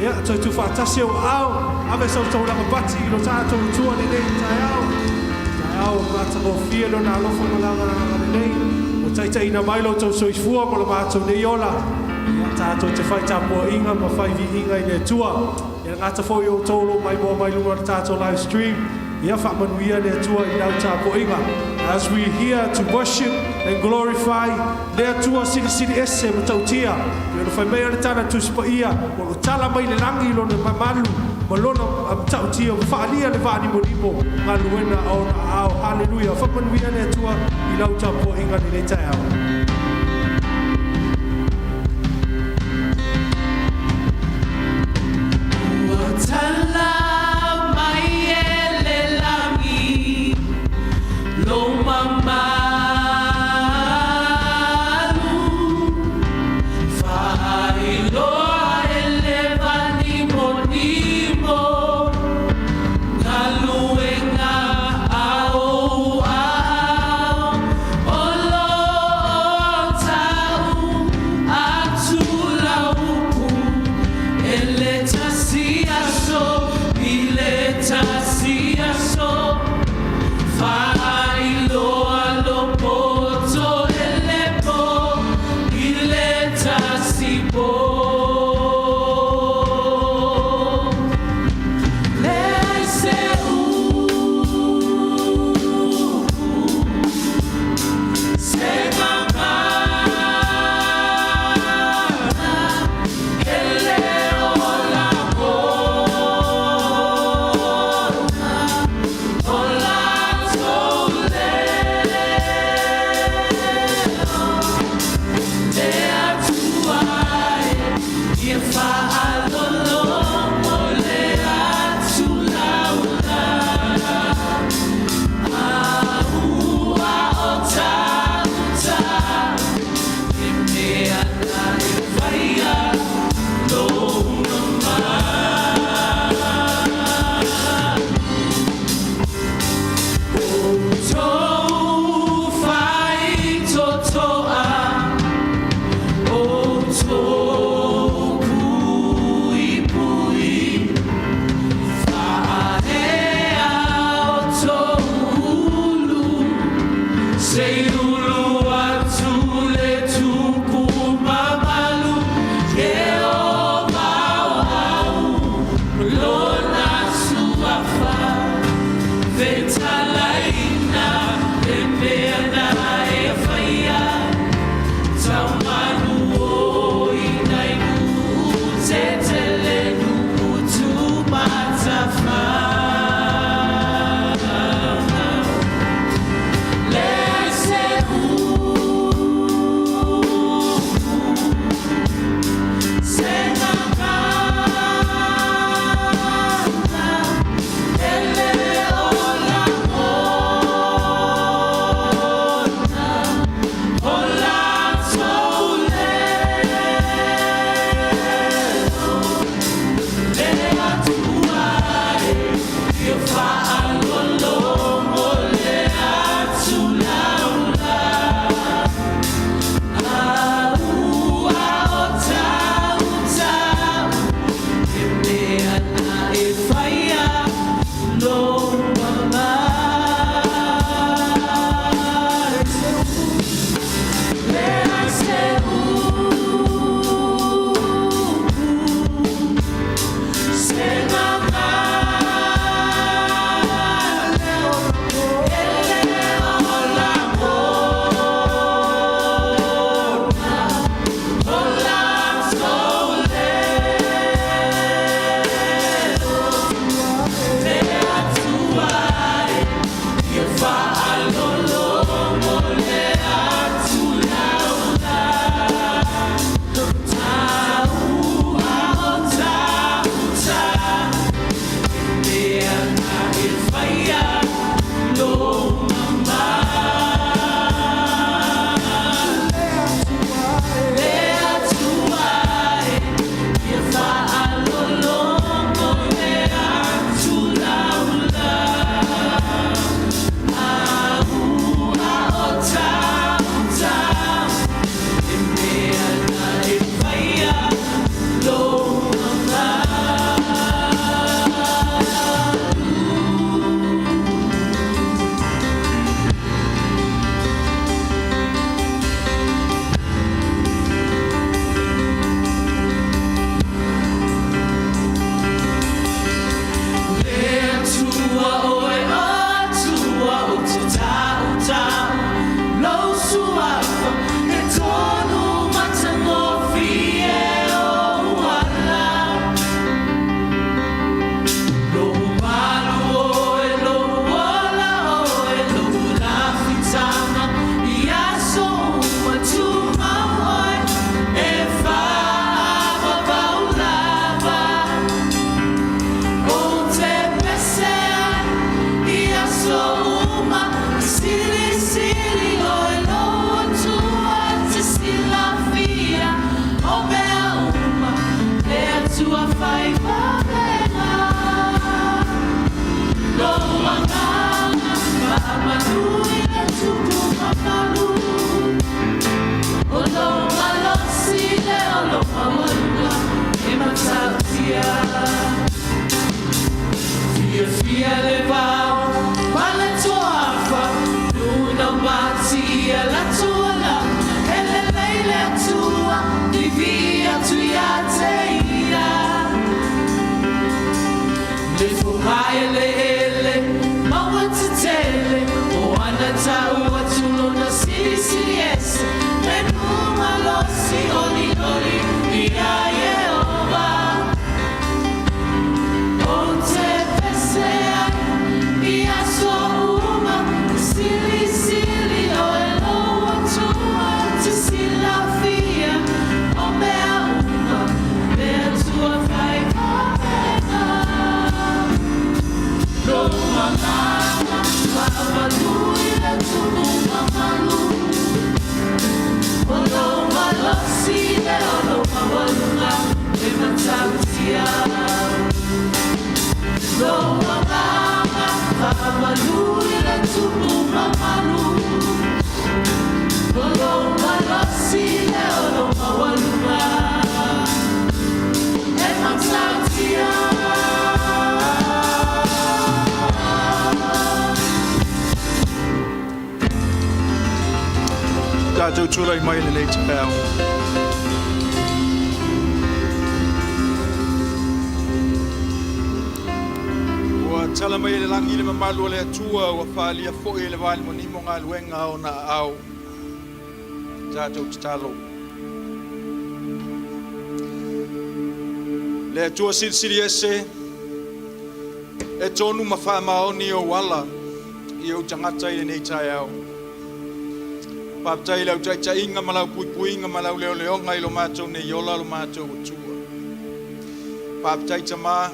Ia, toe tuufaatasi ou aao, ave sau taulaga pati i lo tatou Atua i lenei taeao. Taeao matagofie Lona alofa ma Lana agalelei, ua taitaiina mai lo outou soifua ma lo matou nei ola. Ia, tatou te fai tapuaiga ma fai viiga i le Atua. E le gata foi o outou o lo o maimoa mai luga o le tatou live stream, ia faamanuia le Atua i lau tapuaiga. As we here to worship and glorify le Atua Silisili Ese matautia, pei ona fai mai le tala Tusi Paia, ua lo tala mai le lagi lona mamalu ma lona matautia, ua faaalia le vaanimolimo galuega a ona aao. Haleluia! Faamanuia le Atua i lau tapuaiga i lenei taeao. Ua tala mai e le lagi lou mamalu, Faailoa e le vanimonimo galuega a ou aao, o lo o fai vavega. Lou agaga faamalu i le Tupu mamalu, O lou malosi lea o lou maualuga e matautia. Fiafia le vao ma le toafa, Luna matia latou alaga, E lelei le Atua, vivii atu ia te Ia. Le fogaeleele maua tetele, O ana tau atu lona silisili ese, Le nuu malosi olioli ia Ieova. Ou te pese ai i aso uma, Silisili oe lou Atua ou te silafia o mea uma, Le Atua fai vavega. Lou agaga faamalu i le Tupu mamalu, O lou malosi lea o lou maualuga e matautia. Lou agaga faamalu i le Tupu mamalu, O lou malosi lea o lou maualuga e matautia. Tatou tulai mai lenei taeao. Ua tala mai e le lagi le mamalu o le Atua, ua faaalia foi e le vaalimonimo galuega a ona aao. Tatou tatalo. Le Atua silisili ese, e tonu ma faamaoni ou ala i ou tagata i lenei taeao. Faafetai i lau taitaiga ma lau puipuiga ma lau leoleoga i lo matou nei ola lo matou Atua. Faafetai Tamā,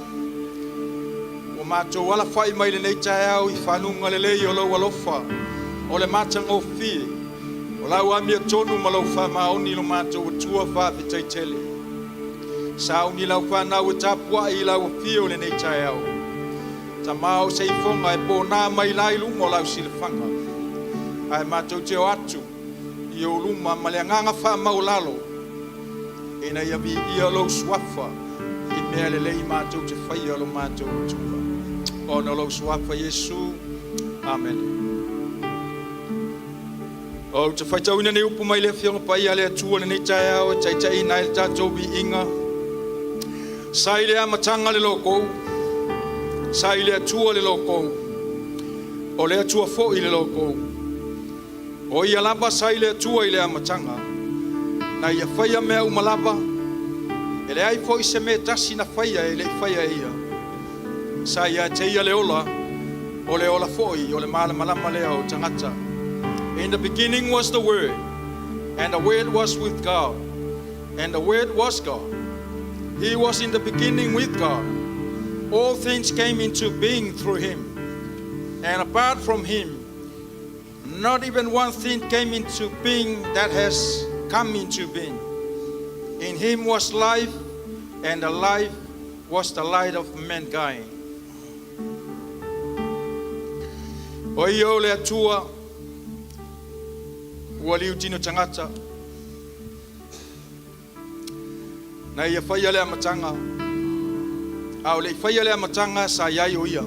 ua matou alafai mai lenei taeao i faguga lelei o lou alofa, o le matagofie, o lau amiotonu ma lou faamaoni lo matou Atua faafetai tele. Sauni lau fanau e tapuai i lau afio i lenei taeao. Tamā o se ifoga e pona mai la i luma o lau silafaga, ae matou te o atu i ou luma ma le agaga faamaualalo, ina ia viia lou suafa i mea lelei matou te faia lo matou Atua. Ona o lou suafa Iesu. Amene. Ou te faitauina nei upu mai le Afioga Paia a le Atua lenei taeao e taitaiina ai le tatou viiga. Sa i le amataga le logou, sa i le Atua le logou, o le Atua foi le logou. O ia lava sa i le Atua i le amataga, na ia faia mea uma lava, e leai foi se mea e tasi na faia e le i faia e ia. Sa ia te ia le ola, o le ola foi o le malamalama lea o tagata. In the beginning was the Word, and the Word was with God, and the Word was God. He was in the beginning with God. All things came into being through him, and apart from him, not even one thing came into being that has come into being. In him was life, and the life was the light of mankind. O ia o le Atua, ua liutino tagata, na ia faia le amataga, a o le i faia le amataga sa i ai o ia.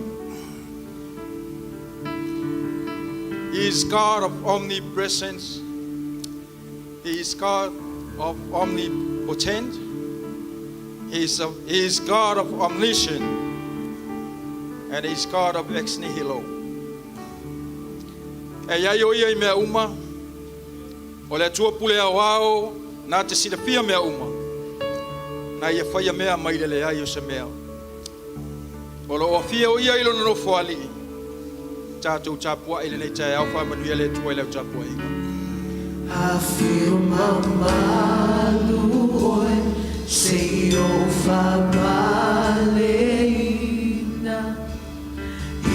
He is God of omnipresence. He is God of omnipotent. He is God of omniscient. And He is God of ex nihilo. E i ai o ia i mea uma, o le Atua pule aoao na te silafia mea uma, na ia faia mea mai le leai o se mea. O lo o afio o ia i lona nofo alii, tatou tapuai lenei taeao faamanuia le Atua i lau tapuaiga. Afio mamalu oe se i ou faapaleina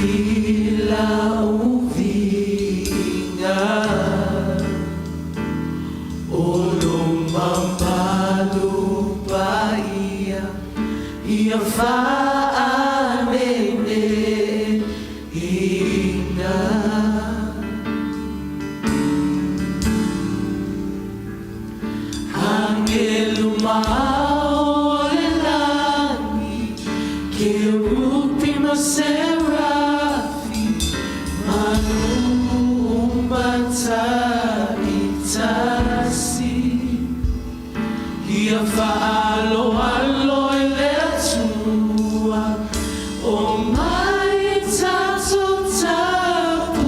i lau viiga. O lou mamalu paia Ia faaneneina. Agelu ma o le lagi, Kerupi ma Serafi, Manu uma ta'itasi. Ia fa'aaloalo i le Atua, o mai tatou tapuai.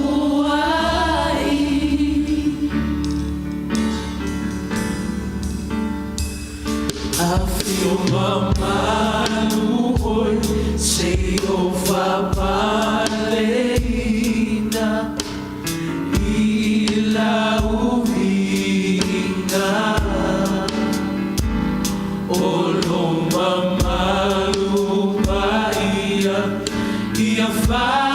Afio mamalu oe, seia o faapaleina i lau viiga. O lo mamalu paia, ia faaneneina.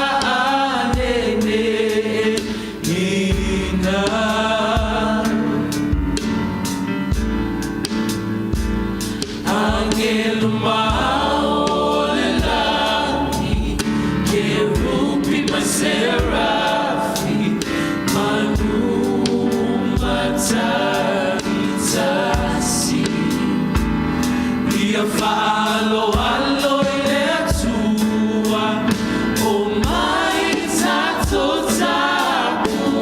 Agelu ma o le lagi, Kerupi ma Serafi, Manu uma ta'itasi. Ia fa'aaloalo i le Atua, o mai tatou tapuai.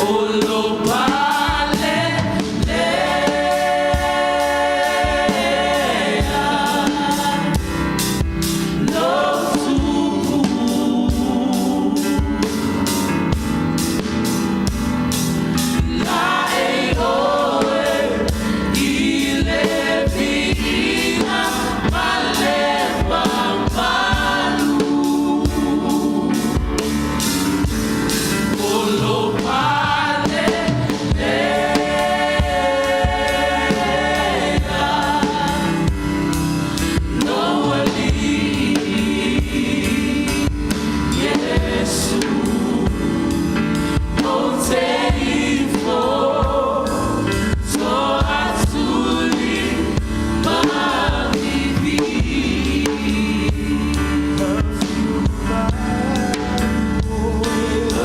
O lo pale lea, lo tupu. La e oe i le viiga ma le mamalu. O lo pale lea, lo alii Iesu, ou te ifo to atu lima vivii.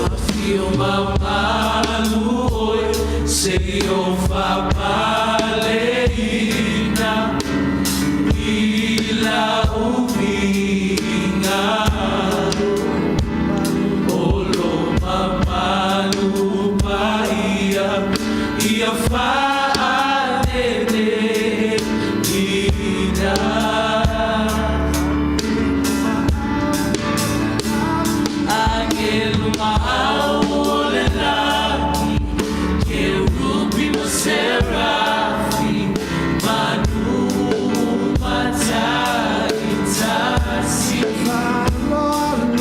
Afio mamalu oe, seia o faapaleina i lau viiga. O lo mamalu paia, ia faaneneina. Agelu ma o le lagi, Kerupi ma Serafi, Manu uma ta'itasi.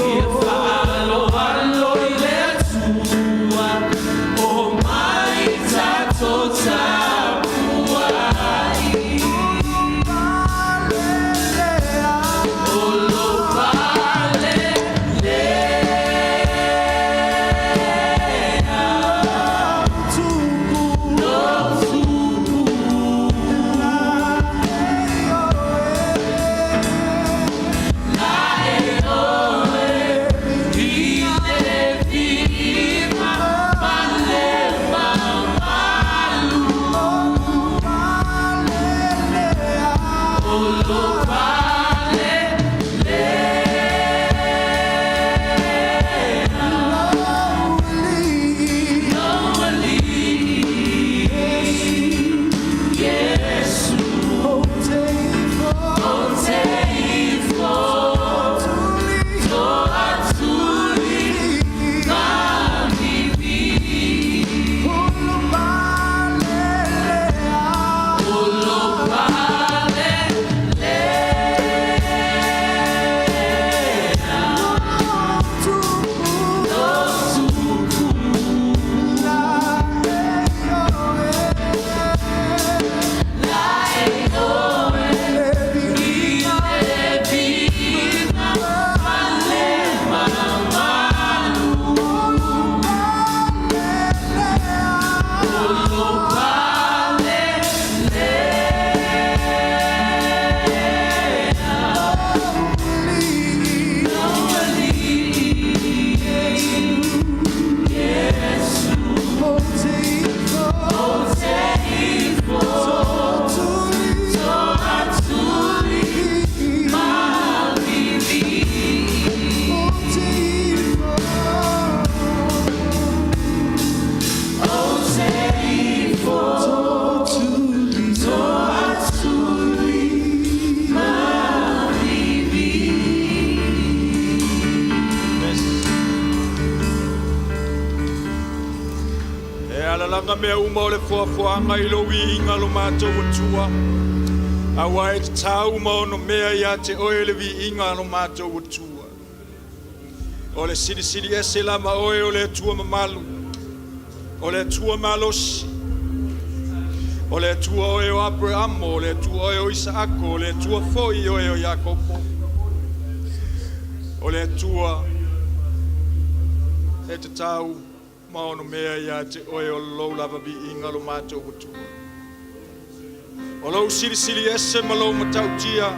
Ia fa'aaloalo i le Atua, o mai tatou tapuai. O lo pale lea, lo tupu. La e oe i le viiga ma le mamalu. mea uma o le foafoaga i lou viiga lo matou Atua, auā e tatau ma onomea ia te Oe le viiga a lo matou Atua. O le Silisili Ese lava Oe o le Atua mamalu, o le Atua malosi, o le Atua Oe o Aperamo, o le Atua Oe o Isaako, o le Atua foi Oe o Iakopo, o le Atua e tatau ma onomea ia te Oe o lou lava viiga lo matou Atua. O lou Silisili Ese ma lou matautia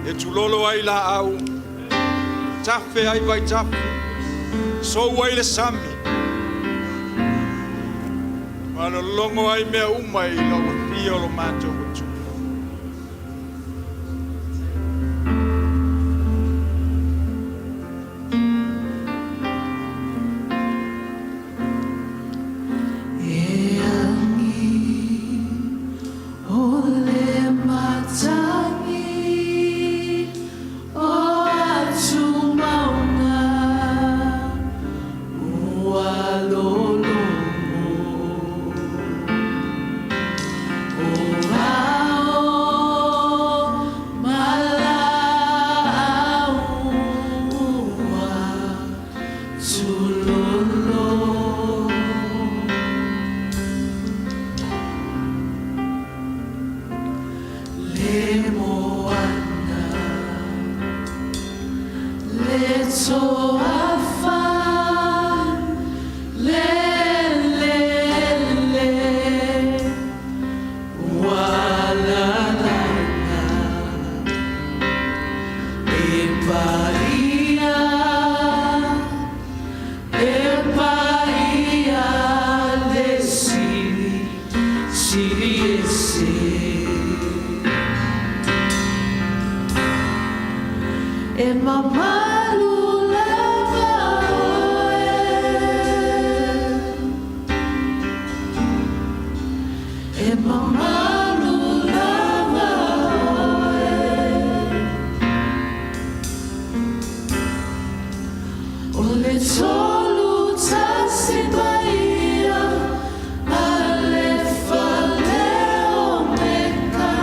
e tulolo ai laau, tafe ai vaitafe, sou ai le sami, ma lologo ai mea uma i lou afio lo matou Atua. E agi o le matagi o atumauga ua lologo o ao ma laau ua tulolo. Le moana, le toafa, le lele, ua lalaga e paia, e paia le Sili, Sili ese. E mamalu lava oe, e mamalu lava oe. O le tolu tasi paia, Alefa le Omeka,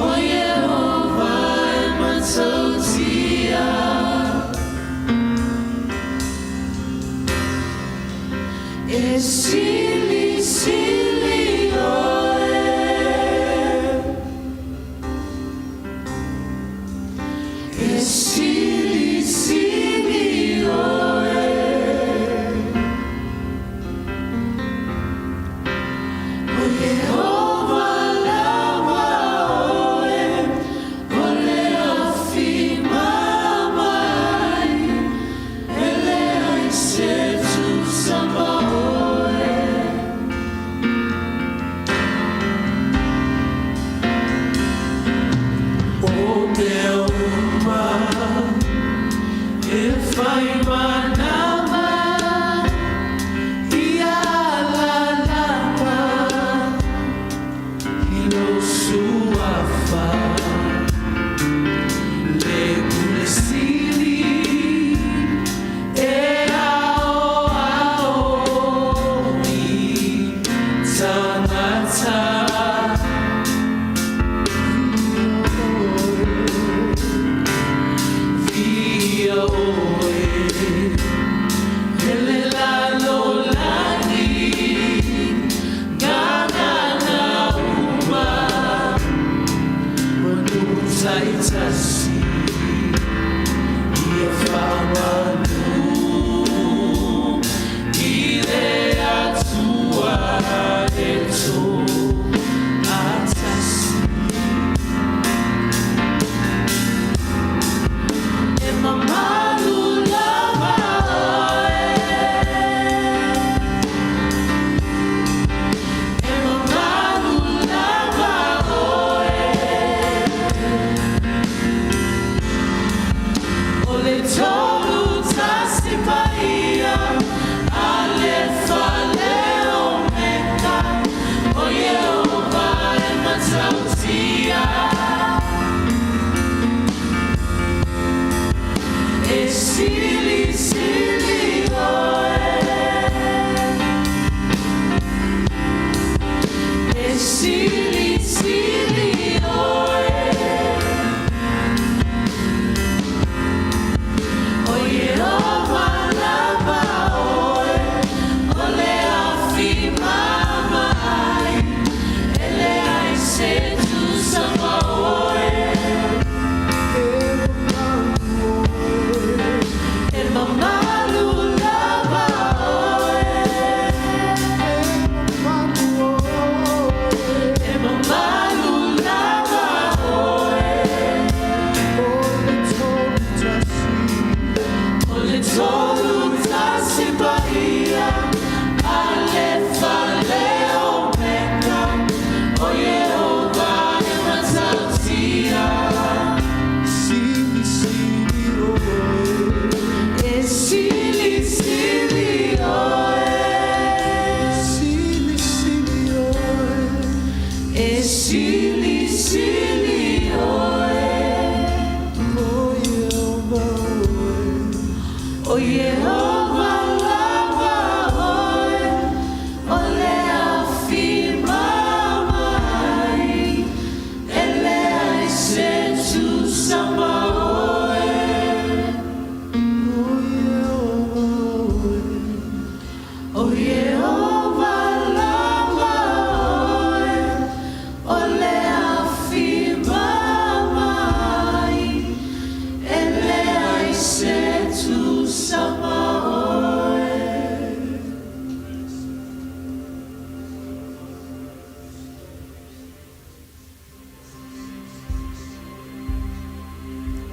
o Iehova e matautia. E sili sili oe, e sili sili oe. O Iehova lava oe, o le afi mamai, e leai se tusa ma oe. O Ieova lava oe, o le afi mamai, e leai se tusa ma oe.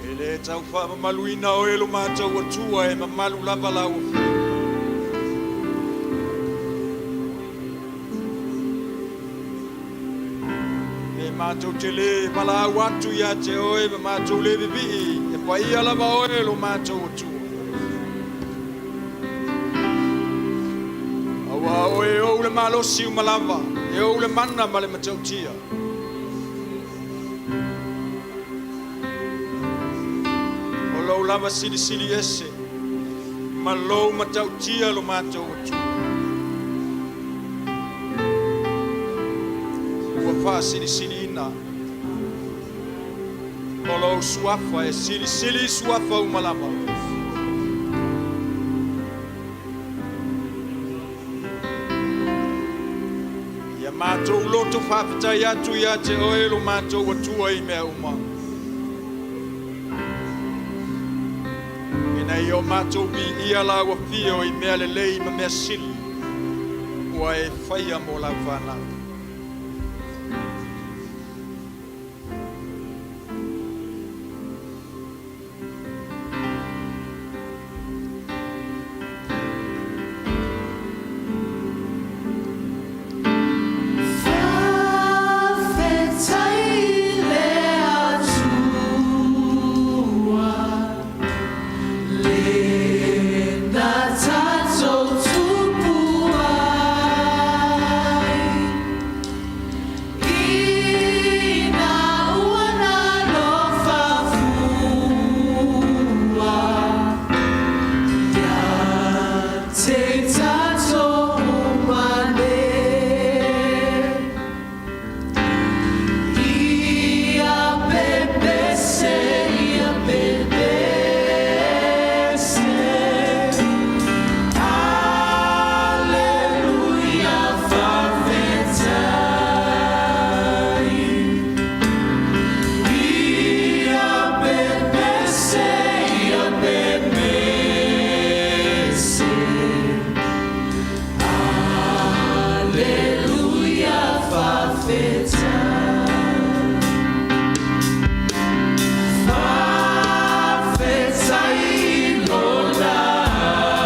E le tau faamamaluina oe lo matou Atua e mamalu lava lau Afioga. Pe matou te le valaau atu ia te oe ma matou le vivii, e paia lava oe lo matou Atua. Aua oe e ou le malosi uma lava, e ou le mana ma le matautia. O lou lava silisili ese, ma lou matautia lo matou Atua. Ua faasilisiliina o lou suafa e silisili i suafa uma lava. Ia matou loto faafetai atu ia te oe lo matou Atua i mea uma. Ina ia o matou viia lau afio i mea lelei ma mea sili ua e faia mo lau fanau. Faafetai i le Atua, lena tatou tupu ai. Ina ua nalofa fua ia te tatou uma nei. Ia pepese, ia pepese. Aleluia, faafetai. Ia pepese, ia pepese. Aleluia, faafetai. Faafetai lo lalo,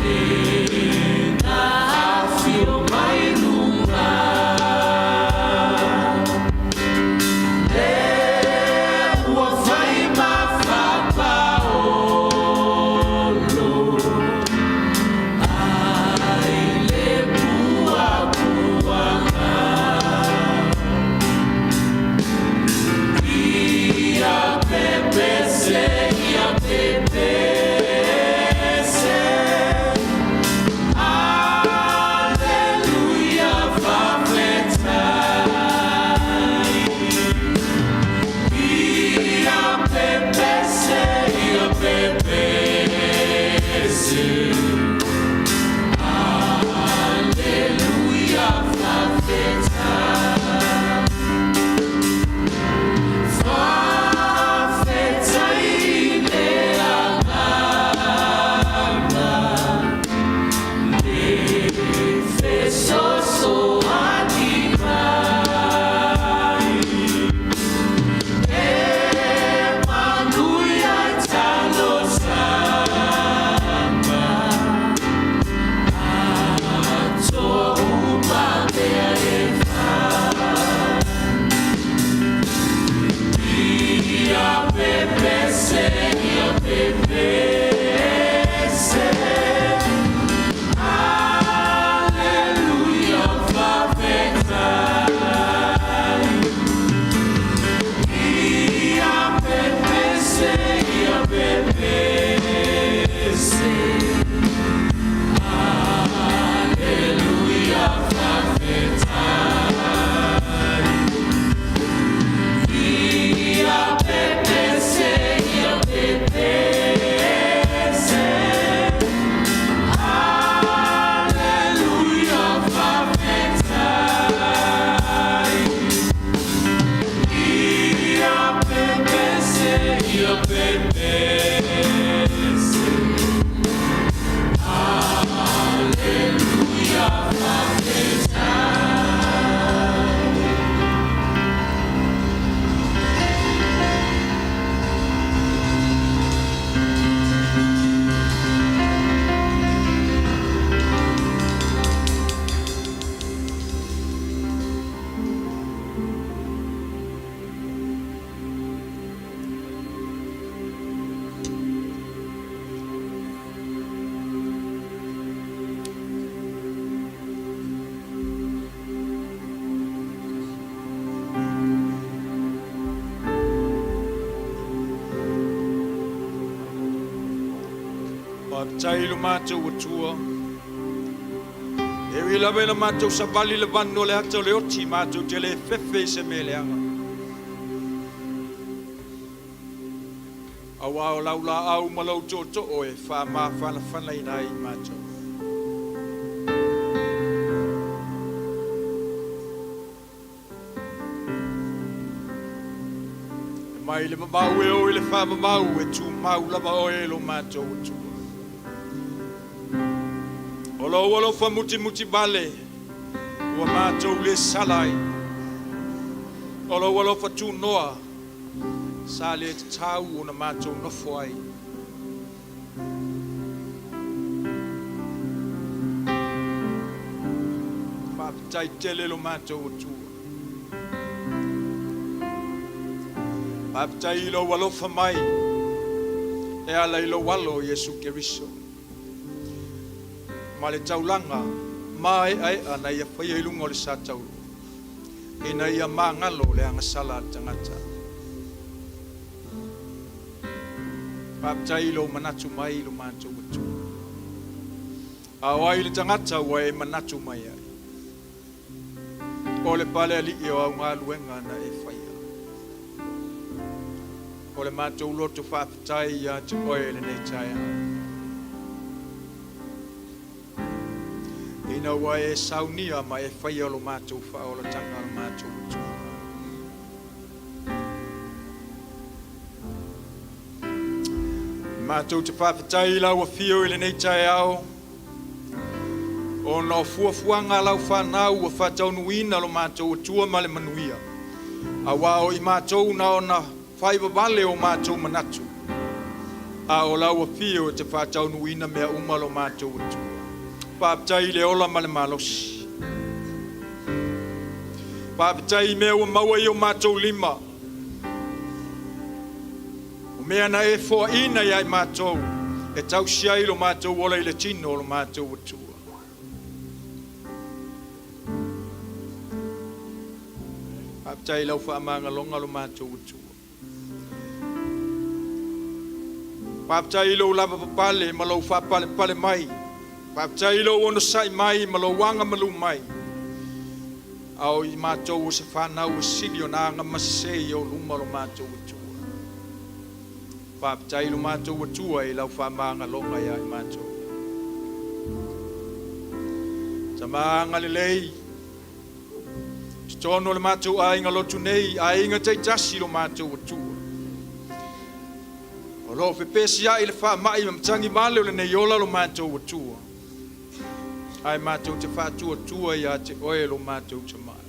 lena afio mai luga. Lea ua fai ma faapaolo ai le puapuaga. Faafetai i lo matou Atua. E ui lava ina matou savali i le vanu o le ata o le oti, matou te le fefe i se mea leaga. Aua o lau laau ma lou tootoo e faamafanafanaina ai matou. E mai le mamau e oo i le faamamau, e tumau lava oe e lo matou Atua. O lou alofa mutimuti vale ua matou le sala ai. O lou alofa tunoa sa le tatau ona matou nofo ai. Faafetai tele lo matou Atua. Faafetai i lou alofa mai e ala i lou alo Iesu Keriso ma le taulaga maeaea na ia faia i luga o le sa tauro ina ia magalo le agasala a le tagata. Faafetai i lou manatu mai i lo matou Atua. A o ai le tagata ua e manatu mai ai? O le pale alii o au galuega na e faia. O le matou loto faafetai ia te oe i lenei taeao. Ina ua e saunia ma e faia lo matou faaolataga lo matou Atua. Matou te faafetai i lau afio i lenei taeao, ona o fuafuaga a lau fanau ua faataunuuina lo matou Atua ma le manuia, aua o i matou na ona faivavale o matou manatu, a o lau afio e te faataunuuina mea uma lo matou Atua. Faafetai i le ola ma le malosi. Faafetai i mea ua maua i o matou lima, o mea na e foaina ia i matou, e tausi ai lo matou ola i le tino o lo matou Atua. Faafetai i lau faamagaloga lo matou Atua. Faafetai i lou lavapapale ma lou faapalepale mai. Faafetai i lou onosai mai ma lou agamalu mai. A o i matou o se fanau e sili ona agamasese i ou luma lo matou Atua. Faafetai i lo matou Atua i lau faamagaloga ia i matou. Tama agalelei. Totonu o le matou aiga lotu nei, aiga taitasi lo matou Atua. O lo o fepesiai le faamai ma matagi vale o lenei ola lo matou Atua. Ae matou te faatuatua ia te oe lo matou Tamai.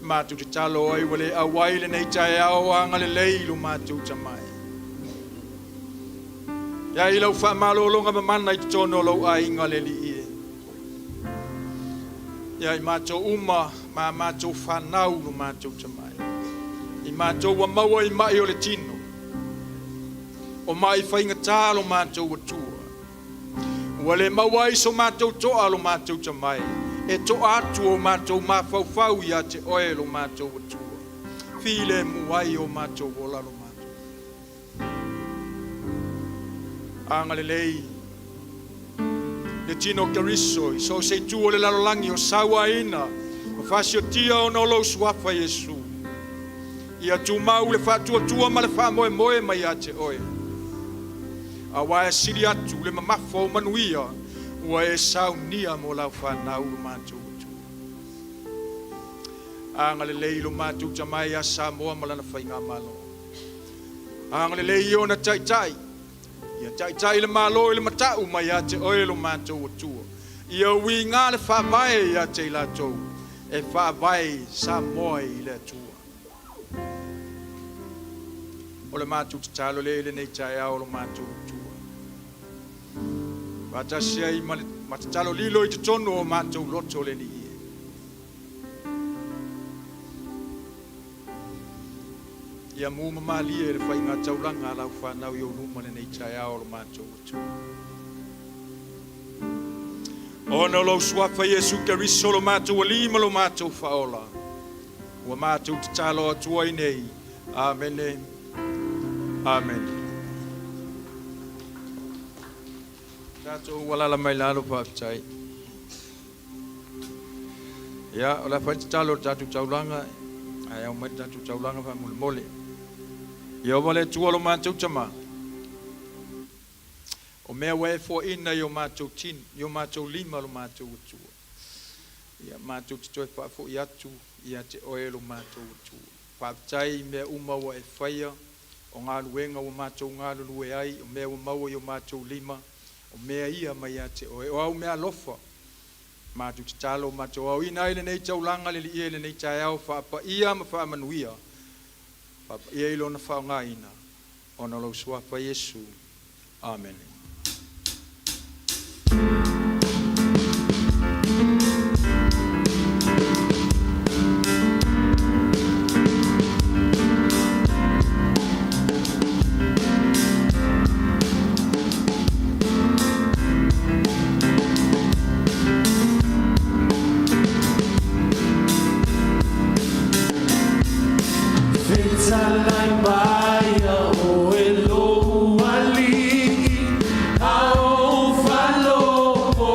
Matou te talo ai ua le auai lenei taeao agalelei lo matou Tamai. Ia i lau faamalologa mamana i totonu o lou aiga le Alii e. Ia i matou uma ma a matou fanau lo matou Tamai. I matou ua maua i mai o le tino, o mai faigata lo matou Atua. Ua le maua ai so matou toa lo matou Tamai, e toa atu o matou mafaufau ia te Oe lo matou Atua. Filemu ai o matou ola lo matou. Agalelei le tino o Keriso i so o se itu o le lalolagi o sauaina ma fasiotia ona o lou suafa Iesu. Ia tumau le faatuatua ma le faamoemoe mai ia te oe, aua e sili atu le mamafa o manuia ua e saunia mo lau fanau lo matou Atua. Agalelei lo matou Tama ia Samoa ma lana faigamalo. Agalelei i ona taitai, ia taitai le Malo i le matau mai ia te oe lo matou Atua. Ia uiga le faavae ia te i latou e faavae Samoa i le Atua. O le matou tatalo lea i lenei taeao lo matou Atua. Faatasi ai ma le ma tatalo lilo i totonu o matou loto le Alii e. Ia mu ma malie le faiga taulaga a lau fanau i ou luma lenei taeao o lo matou Atua. Ona o lou suafa Iesu Keriso lo matou Alii ma lo matou Faaola, ua matou tatalo atu ai nei. Amene. Amene. Tatou ua alaala mai lalo faafetai. Ia, o le a fai le tatalo o le tatou taulaga, ae ao mai le tatou taulaga faamolemole. Ieova le Atua lo matou Tama, o mea ua e foaina i o matou tino, i o matou lima lo matou Atua. Ia, matou te toe faafoi atu ia te oe lo matou Atua. Faafetai i mea uma ua e faia, o galuega ua matou galulue ai, o mea ua maua i o matou lima, o mea ia mai ia te oe. O au meaalofa, matou tatalo, matou aoina ai lenei taulaga le Liia i lenei taeao, faapaia ma faamanuia, faapaia i lona faaaogaina, ona o lou Suafa Iesu. Amene. Fetalai mai ia oe lou alii a ou faalogo.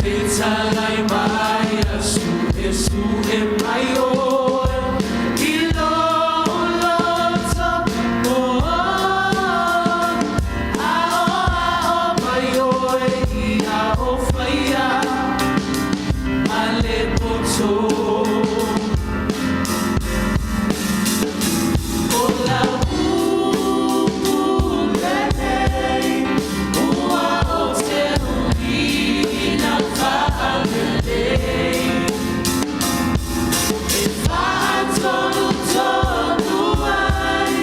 Fetalai mai ia suesue mai oe i lou loto. Oh, aoao mai oe ia o whaia ma le poto. O lau upu lenei ua o te uiina faalelei e faatonutonu ai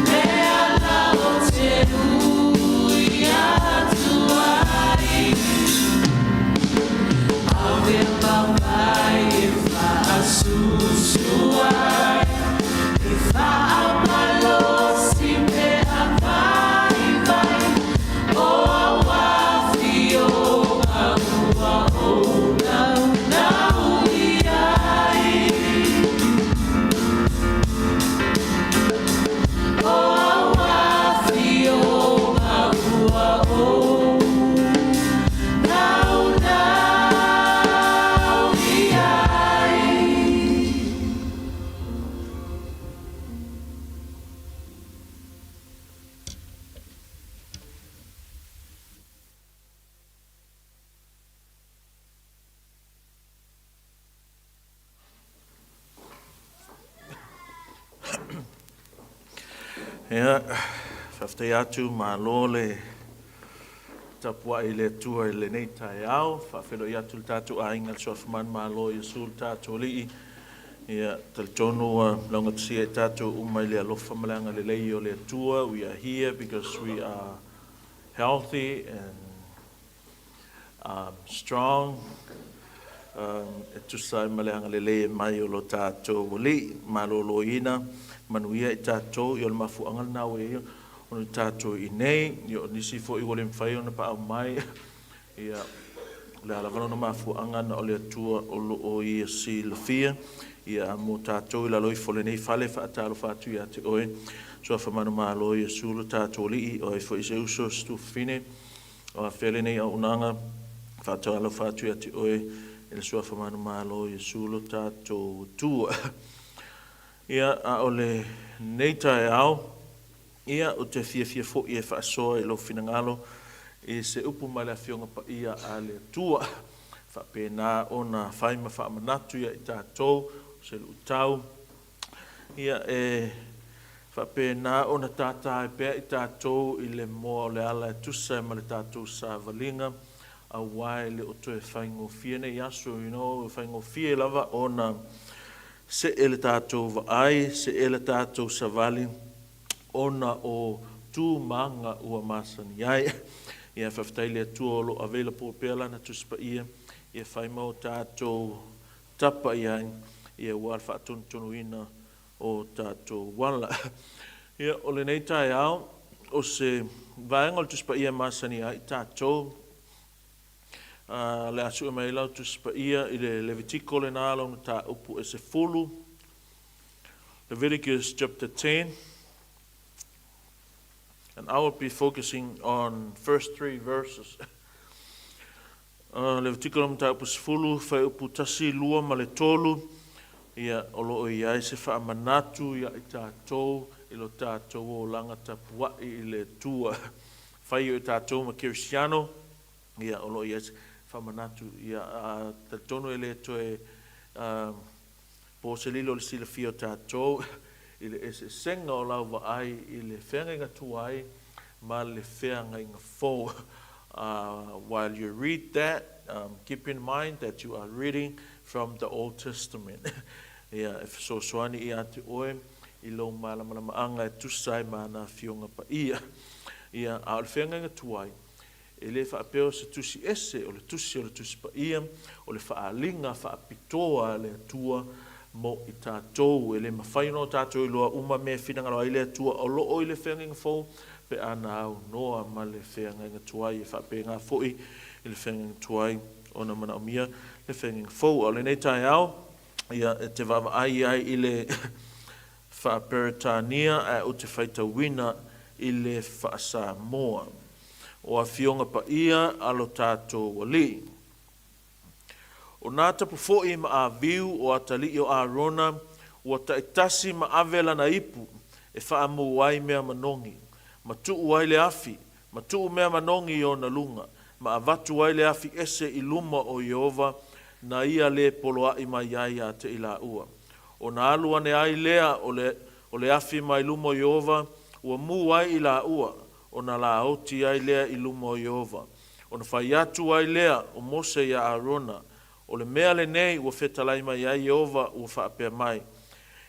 le ala o te ui atu ai. Ave mamae e faasusu ai i faamalosi mea vaivai o au afioga ua ou naunau i ai. O au afioga ua ou naunau i ai. Ia, faafetai atu, malo le tapuai i le Atua i lenei taeao. Faafeiloai atu le tatou aiga i le Suafa Manumalo Iesu le tatou Alii. Ia, talitonu ua laugatasia i tatou uma i le alofa ma le agalelei o le Atua. We are here because we are healthy and strong, e tusa ai ma le agalelei e mai o lo tatou Alii, maloloina, manuia i tatou, ia o le mafuaaga lena ua i ai ona tatou i inei, ia o nisi foi ua le mafai ona paau mai, ia o le a lava lona mafuaaga na o le Atua o lo o Ia silafia, ia mo tatou i lalo ifo o lenei fale, faatalofa atu ia te oe, Suafa manumalo Iesu lo tatou Alii, o ai foi se uso, se tuafafine, O afea lenei auaunaga faatalofa atu ia te oe e le Suafa manumalo Iesu lo tatou Atua. Ia, a o lenei taeao, ia, ou te fiafia foi e faasoa i lou finagalo i se upu mai le Afioga Paia a le Atua, faapena ona fai ma faamanatu ia i tatou se luitau. Ia, e faapena ona tātā ai pea i tatou i le moa o le ala e tusa ai ma le tatou savaliga, aua e le o toe faigofie nei aso, you know, e faigofie lava ona see le tatou vaai, see le tatou savali ona o tu ma aga ua masani ai. Ia, faafetai i le Atua o lo o available pea Lana Tusi Paia e fai ma o tatou tapa i ai, ia aua le faatonutonuina o tatou ala. Ia, o lenei taeao, o se vaega o le Tusi Paia e masani ai tatou, o le a sue mai ai lau Tusi Paia i le Levitiko lena lona mataupu e 10, Leviticus chapter 10. And I will be focusing on first three verses. Levitikolo mataupu 10, fuaiupu 1, 2 ma le 3, ia, o lo o i ai se faamanatu ia i tatou i lo tatou olaga tapuai i le Atua. Fai o i tatou ma Kerisiano, ia, o lo o i ai se faamanatu, ia, a talitonu e le toe po se lilo i le silafia o tatou i le eseesega o lau vaai i le feagaiga tuai ma le feagaiga fou. While you read that, keep in mind that you are reading from the Old Testament. Ia, e fesoasoani ia te oe i lou malamalamaaga e tusa ai ma ana Afioga Paia. Ia, a o le feagaiga tuai, E le faapea o se tusi ese, o le tusi o le Tusi Paia, o le faaaliga faapitoa a le Atua mo i tatou. E le mafai ona o tatou iloa uma mea e finagalo ai le Atua o lo o i le feagaiga fou pe a na aunoa ma le feagaiga tuai. E faapena foi i le feagaiga tuai ona manaomia le feagaiga fou. A o lenei taeao, ia, e te vaavaai ai i le faa-Peretania ae ou te faitauina i le faa-Samoa. O Afioga Paia a lo tatou Alii. O nā tapu foʻi ma Aviu o atalii o Arona ua taitasi ma ave lana ipu e faamū ai mea manogi, ma tuu ai le afi, ma tuu mea manogi i ona luga, ma avatu ai le afi ese i luma o Ieova na ia lē poloaʻi mai ai iā te i lāua. Ona alu ane ai lea o le, o le afi mai luma o Ieova, ua mū ai i lāua, ona laoti ai lea i luma o Ieova. Ona fai atu ai lea o Mose iā Arona, O le mea lenei ua fetalai mai ai Ieova ua faapea mai,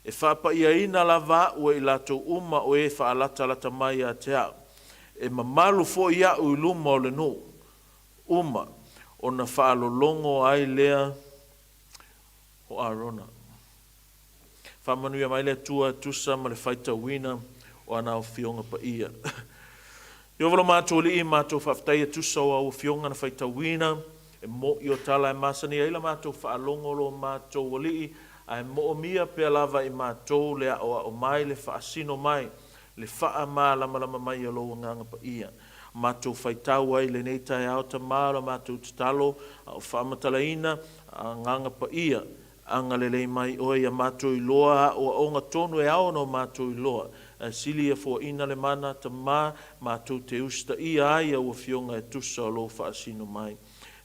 E faapaiaina lava aʻu e i latou uma o e faalatalata mai ia te aʻu, e mamalu foi aʻu i luma o le nuu uma, ona faalologo ai lea o Arona. Faamanuia mai le Atua e tusa ma le faitauina o ana Afioga Paia. Ieova lo matou Alii, matou faafetai e tusa o au Afioga na faitauina, e moʻi o tala e masani ai la matou faalogo lo matou Alii, ae moomia pea lava i matou le aʻoaʻo mai, le faasino mai, le faamalamalama mai o lou Agaga Paia. Matou faitau ai i lenei taeao Tama o la matou tatalo, a o faamatalaina Agaga Paia, Agalelei mai oe ia matou iloa aoaoga tonu e ao ona o matou iloa, ae sili ia foaina le mana, Tama, matou te usitaia ai au Afioga e tusa o lou faasino mai.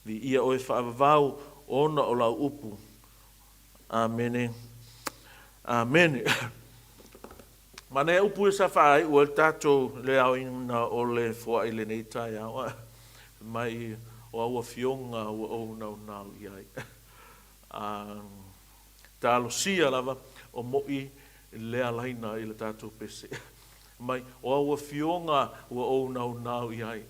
Viia oe faavavau ona o lau upu. Amene. Amene. Manaia upu ia sa faaiu ai le tatou le aoina o le foai i lenei taeao, fai mai o au Afioga ua ou naunau i ai. A talosia lava o moʻi le alaina i le tatou pese. Mai, o au afioga ua ou naunau i ai.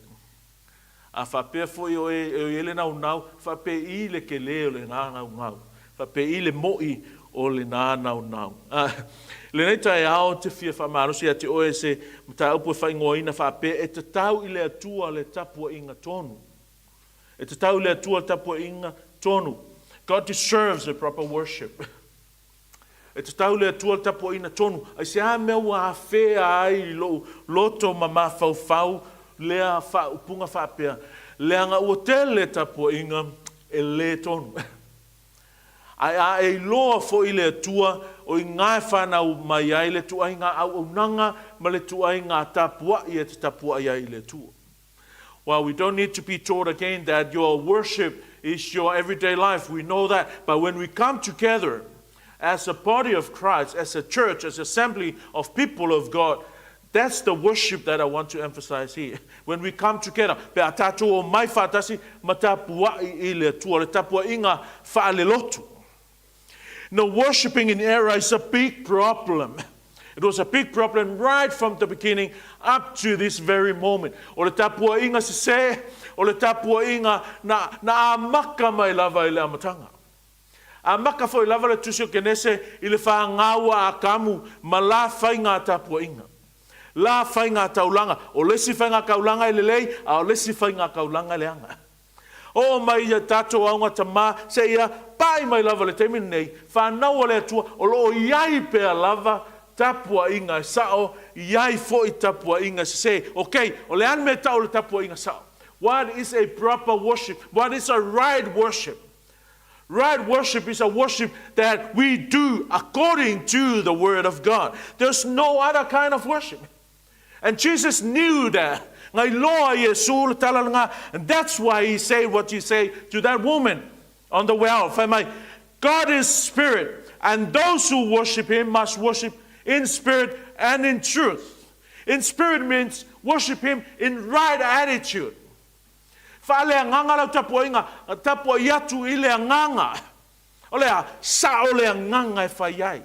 A faapea foi o e i ai le naunau, faapei le telē o lena naunau, faapei le moʻi o lena naunau. A, lenei taeao ou te fia faamalosi ia te oe se mataupu e faaigoaina faapea, e tatau i le Atua le tapuaiga tonu. E tatau i le Atua le tapuaiga tonu. God deserves a proper worship. E tatau i le Atua le tapuaiga tonu. Aisea mea ua afea ai i lou loto ma mafaufau lea faaupuga faapea, leaga ua tele tapuaiga e le tonu. Ae a e iloa foi le Atua o i ga e fanau mai ai le tuaiga auaunaga ma le tuaiga tapuai e te tapuai ai i le Atua. Well, we don't need to be taught again that your worship is your everyday life. We know that. But when we come together as a body of Christ, as a church, as assembly of people of God, that's the worship that I want to emphasize here. When we come together, pe a tātou o mai whātasi, ma tapua'i i le Atua, le tapua'iga whaalelotu. No, worshiping in error is a big problem. It was a big problem right from the beginning up to this very moment. O le tapuaiga sesē, o le tapuaiga na, na amaka mai lava i le amataga. Amaka foi lava le Tusi o Kenese i le whāngāua a Kamu ma la whai ngā tapuaiga. La whai ngā taulanga. O le isi whai ngā kaulanga e lelei, a o le isi whai ngā kaulanga e leaga. Oo mai ia tatou aoga tamā, seia paʻi mai lava le taimi lenei, whanau a le Atua, o lo o i ai pea lava tapuaiga e sa'o, i ai fo'i tapuaiga e sesē. Okay, o le a le mea e ta'u o le tapuaiga sa'o? What is a proper worship? What is a right worship? Right worship is a worship that we do according to the Word of God. There's no other kind of worship. And Jesus knew that. Ngai loa Iesu le tala lena. And that's why he said what he said to that woman on the well. Fai mai, God is spirit, and those who worship him must worship in spirit and in truth. In spirit means worship him in right attitude. Faaleagaga lau tapuaiga, tapuai atu i le agaga. O le a? Sa'o le agaga e fai ai.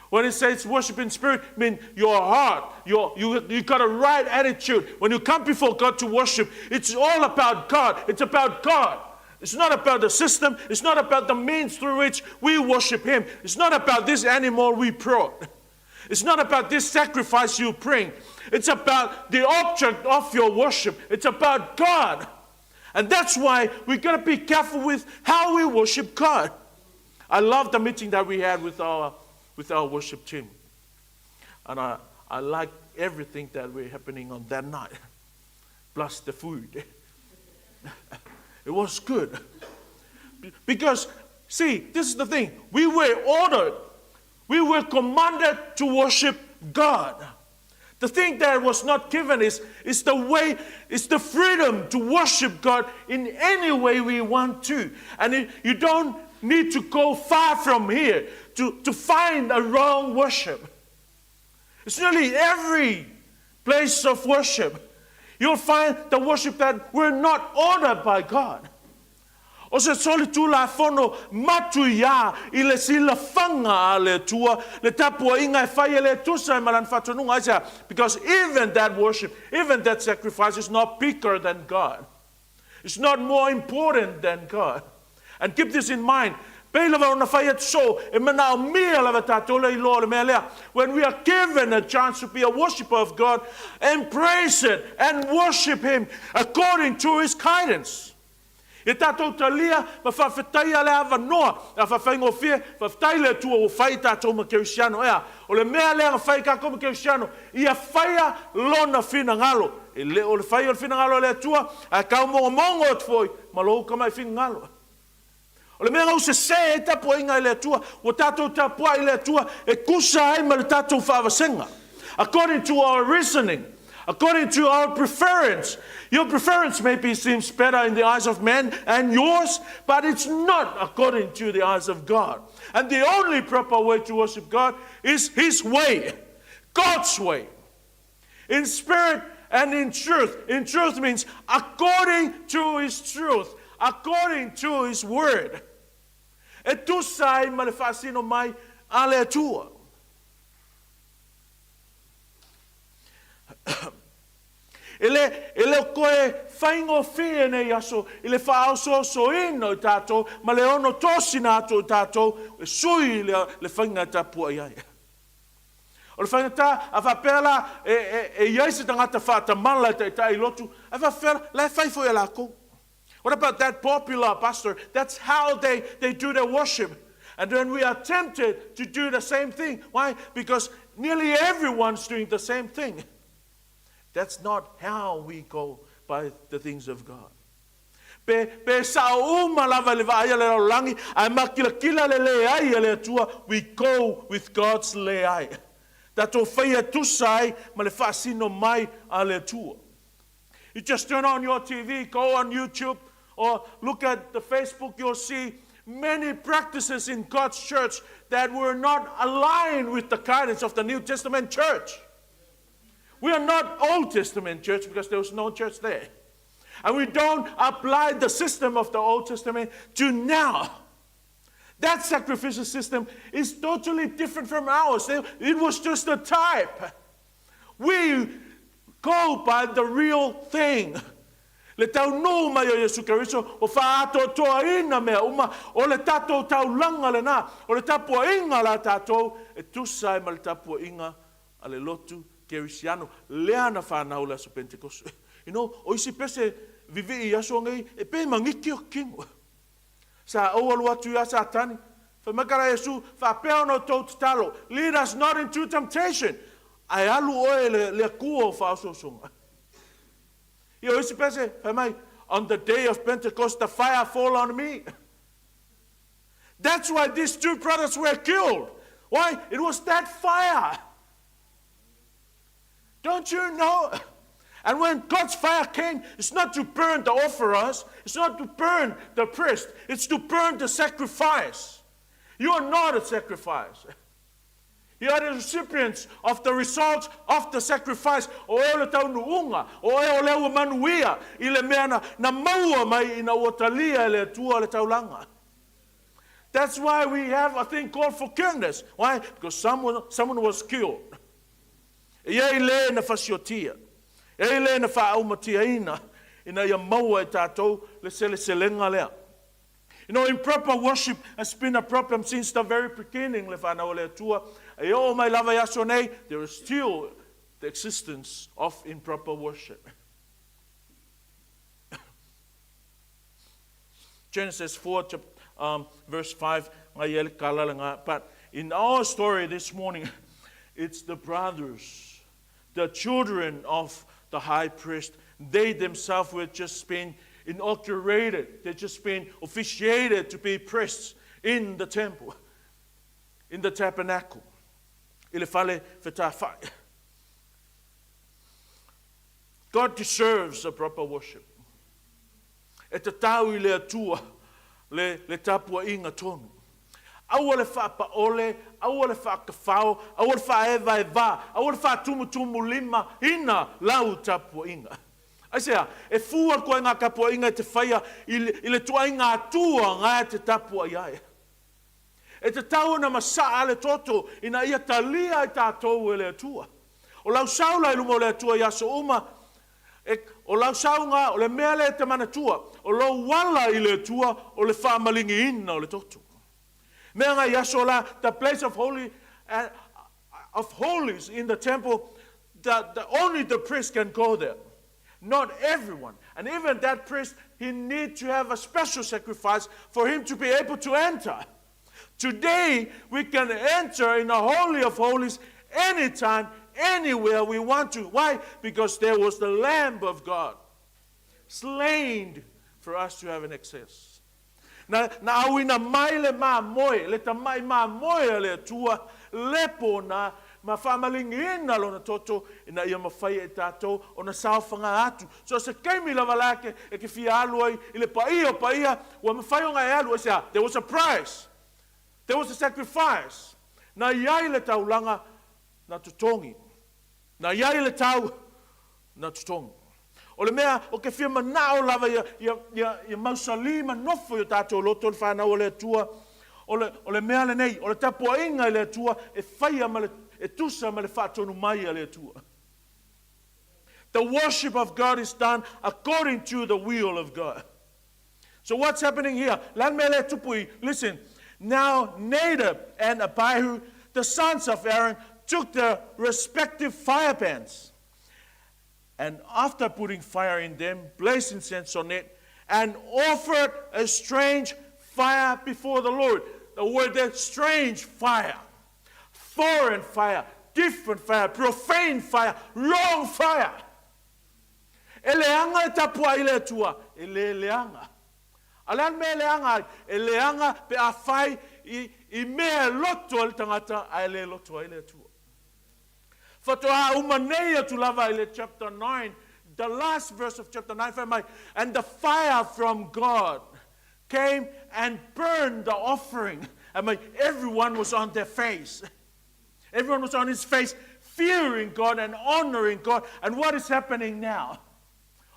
When it says worship in spirit, mean your heart. You got a right attitude. When you come before God to worship, it's all about God. It's about God. It's not about the system. It's not about the means through which we worship Him. It's not about this animal we brought. It's not about this sacrifice you bring. It's about the object of your worship. It's about God. And that's why we got to be careful with how we worship God. I love the meeting that we had with our worship team. And I like everything that were happening on that night, plus the food. It was good. Because, see, this is the thing. We were ordered, we were commanded to worship God. The thing that was not given is the way, is the freedom to worship God in any way we want to. And you don't need to go far from here to find a wrong worship. It's nearly every place of worship. You'll find the worship that were not ordered by God. O se solitulafono matuia i le silafaga a le Atua le tapuaiga e fai e le tusa ai ma lana faatonuga. Aisea? Because even that worship, even that sacrifice is not bigger than God. It's not more important than God. And keep this in mind. Pei lava ona fai atu so, e manaomia lava tatou le iloa o le mea lea. When we are given a chance to be a worshiper of God, embrace it and worship Him according to His guidance. Ia tatou talia ma faafetaia le avanoa a faafaigofie, faafetai le Atua ua fai tatou ma kerisiano ea. O le mea lea na fai tatou ma kerisiano, ia faia lona finagalo. E le o le fai o le finagalo o le Atua, ae taumogomogo atu foi ma lou tama'i finagalo. O le mea na usesē ai tapuaiga i le Atua, ua tatou tapuai i le Atua e tusa ai ma le tatou faavasega. According to our reasoning, according to our preference. Your preference maybe seems better in the eyes of men and yours, but it's not according to the eyes of God. And the only proper way to worship God is His way, God's way. In spirit and in truth. In truth means according to His truth, according to His word. E tusa ai ma le faasino mai a le Atua. E le o koe faigofie nei aso i le faaosoaosoina o tatou ma le ono tosina atu o tatou e sui le faiga e tapuai ai. O le faigatā, a faapea la e i ai se tagata faatamala e taitai i lotu, a faapea la e fai foi e lakou. What about that popular pastor? That's how they do their worship. And then we are tempted to do the same thing. Why? Because nearly everyone's doing the same thing. That's not how we go by the things of God. Pe sa'o uma lava i le vaai a le lalolagi, ae makilakila le leai a le Atua, we go with God's leai. Tatou faia tusa ai ma le faasino mai a le Atua. You just turn on your TV, go on YouTube, or look at the Facebook, you'll see many practices in God's church that were not aligned with the guidance of the New Testament church. We are not Old Testament church because there was no church there. And we don't apply the system of the Old Testament to now. That sacrificial system is totally different from ours. It was just a type. We go by the real thing. Le taunuu mai o Iesu Keriso, o faaatoatoaina mea uma, o le tatou taulaga lenā, o le tapuaiga la tatou, e tusa ai ma le tapuaiga a le lotu kerisiano, lea na fanau le aso Pentekoso. O isi pese vivii i aso nei, e pe mangiki o kino. Sa ou alu atu ia Satani, Fai mai kala Iesu, faapea ona outou tatalo, lead us not into temptation, ae alu oe i le Atua o faaosoosoga. Ia o isi pese, fai mai, on the day of Pentecost the fire fall on me. That's why these two brothers were killed. Why? It was that fire. Don't you know? And when God's fire came, it's not to burn the offerers, it's not to burn the priest, it's to burn the sacrifice. You are not a sacrifice. You are the recipients of the results of the sacrifice. O oe o le taunuuga, o oe o lea ua manuia i le mea na, na maua mai ina ua talia e le Atua le taulaga. That's why we have a thing called forgiveness. Why? Because someone, someone was killed. E i ai le na fasiotia, e i ai le na faaumatiaina ina ia maua e tatou le seleselega lea. You know, improper worship has been a problem since the very beginning, le whanau o le Atua. E oo mai lava i aso nei, there is still the existence of improper worship. Genesis 4, verse 5, ngai ia le kala le ngā. But in our story this morning, it's the brothers, the children of the high priest. They themselves were just been inaugurated. They just been officiated to be priests in the temple, in the tabernacle. I le fale fetafai. God deserves a proper worship. E tatau i le Atua le, le tapuaiga tonu. Aua le faapaole, aua le faakafao, aua le faaevaevā, aua le faatumutumulima ina lau tapuaiga. Aisea? E fua koe ngā tapuaiga e te whaia i le, i le tuaiga Atua ngā e te tapuai ai. E tatau ona masaa le toto ina ia talia ai tatou e le Atua. O lau sau la i luma o le Atua i aso uma, e, o lau sauga, o le mea lea e te manatua, o lou ala i le Atua o le faamaligiina o le toto. Mea nga i aso la, the place of holy, of holies in the temple, the, the, only the priest can go there. Not everyone. And even that priest, he need to have a special sacrifice for him to be able to enter. Today, we can enter in the Holy of Holies anytime, anywhere we want to. Why? Because there was the Lamb of God slain for us to have an access. Na, na auina mai le mamoe, le tamai mamoe a le Atua, lepo na, ma faamalingiina lona toto ina ia mafai e tatou ona saofaga atu. So se taimi lava la ke, e ke fia alu ai i le paia o paia, ua mafai ona e alu, aisea? There was a price. There was a sacrifice. Na i ai le taulaga na totogi. Na i ai le tau na totogi. O le mea o ke fia manao lava ia, ia, ia, ia mausali ma nofo i o tatou loto le whanau o le Atua, o le, o le mea lenei, o le tapuaiga i le Atua e whaia ma le, e tusa ma le whaatonu mai a le Atua. The worship of God is done according to the will of God. So what's happening here? Lan mele tupui, listen. Now Nadab and Abihu, the sons of Aaron, took their respective fire pans. And after putting fire in them, placed incense on it, and offered a strange fire before the Lord. The word there, strange fire, foreign fire, different fire, profane fire, wrong fire. E leaga e tapuai le Atua, e le leaga. A o le a le mea e leaga ai? E leaga pe a fai i, i mea e loto ai le tagata ae le loto ai le Atua. Faatoa uma nei atu lava i le chapter 9, the last verse of chapter 9 fai mai, and the fire from God came and burned the offering. I mean, everyone was on their face. Everyone was on his face, fearing God and honoring God. And what is happening now?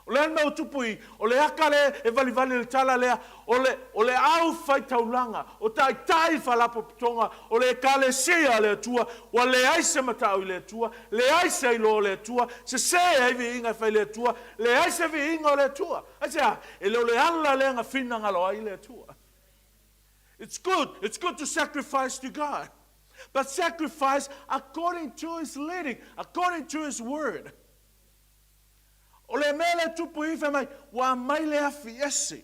O le a le mea o tupu i, o le aka lea e valivali le tala lea, o le, o le au whai taulanga, o taitai faalapotopotoga, o le Ekalesia a le Atua, ua leai se matau i le Atua, leai se ailoa o le Atua, sesē ai viiga e fai i le Atua, leai se viiga o le Atua. Aisea? E le o le ala lea na finagalo ai le Atua. It's good, it's good to sacrifice to God. But sacrifice according to His leading, according to His word. O le mea lea tupu i fai mai, ua aumai le afi ese.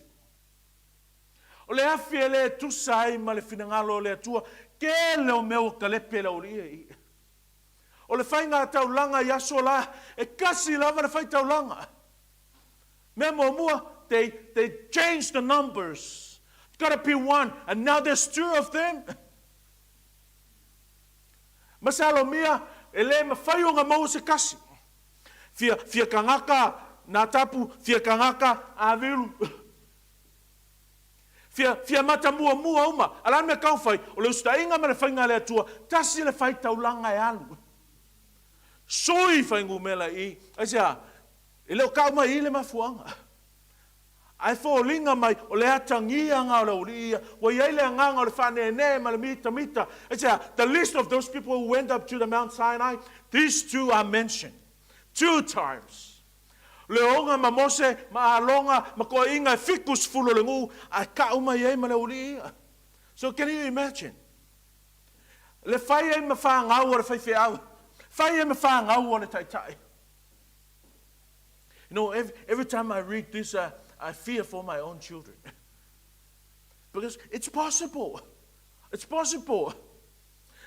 O le afi e lē tusa ai ma le finagalo o le Atua, tele o mea ua kalepe le aualii ia i i. O le faigataulaga i aso la, e kasi lava le faitaulaga. Mea muamua, they, they change the numbers. It's gotta be one, and now there's two of them. Masalomia, e lē mafai ona maua se kasi. Fia, fia kagaka nā tapu, fia kagaka avilu. Fia, fia mata muamua uma. A le a le mea kau fai? O le usitaʻiga ma le faiga a le Atua, tasi le faitaulaga e alu. Sui fuainumera i i. Aisea? E le o kau mai i i le mafuaaga. Ae foliga mai o le atagiaga o le aualii ia, ua i ai le agaga o le faaneenee ma le mitamita. Aisea? The list of those people who went up to the Mount Sinai, these two are mentioned two times. Le oga ma Mose ma Alona ma toeaiina e 70 o le nuu, ae kau mai ai ma le aualii ia. So can you imagine? Le fai ai ma fanau a le faifeau, fai ai ma fanau a le taitai. You know, every, every time I read this, I fear for my own children. Because it's possible. It's possible.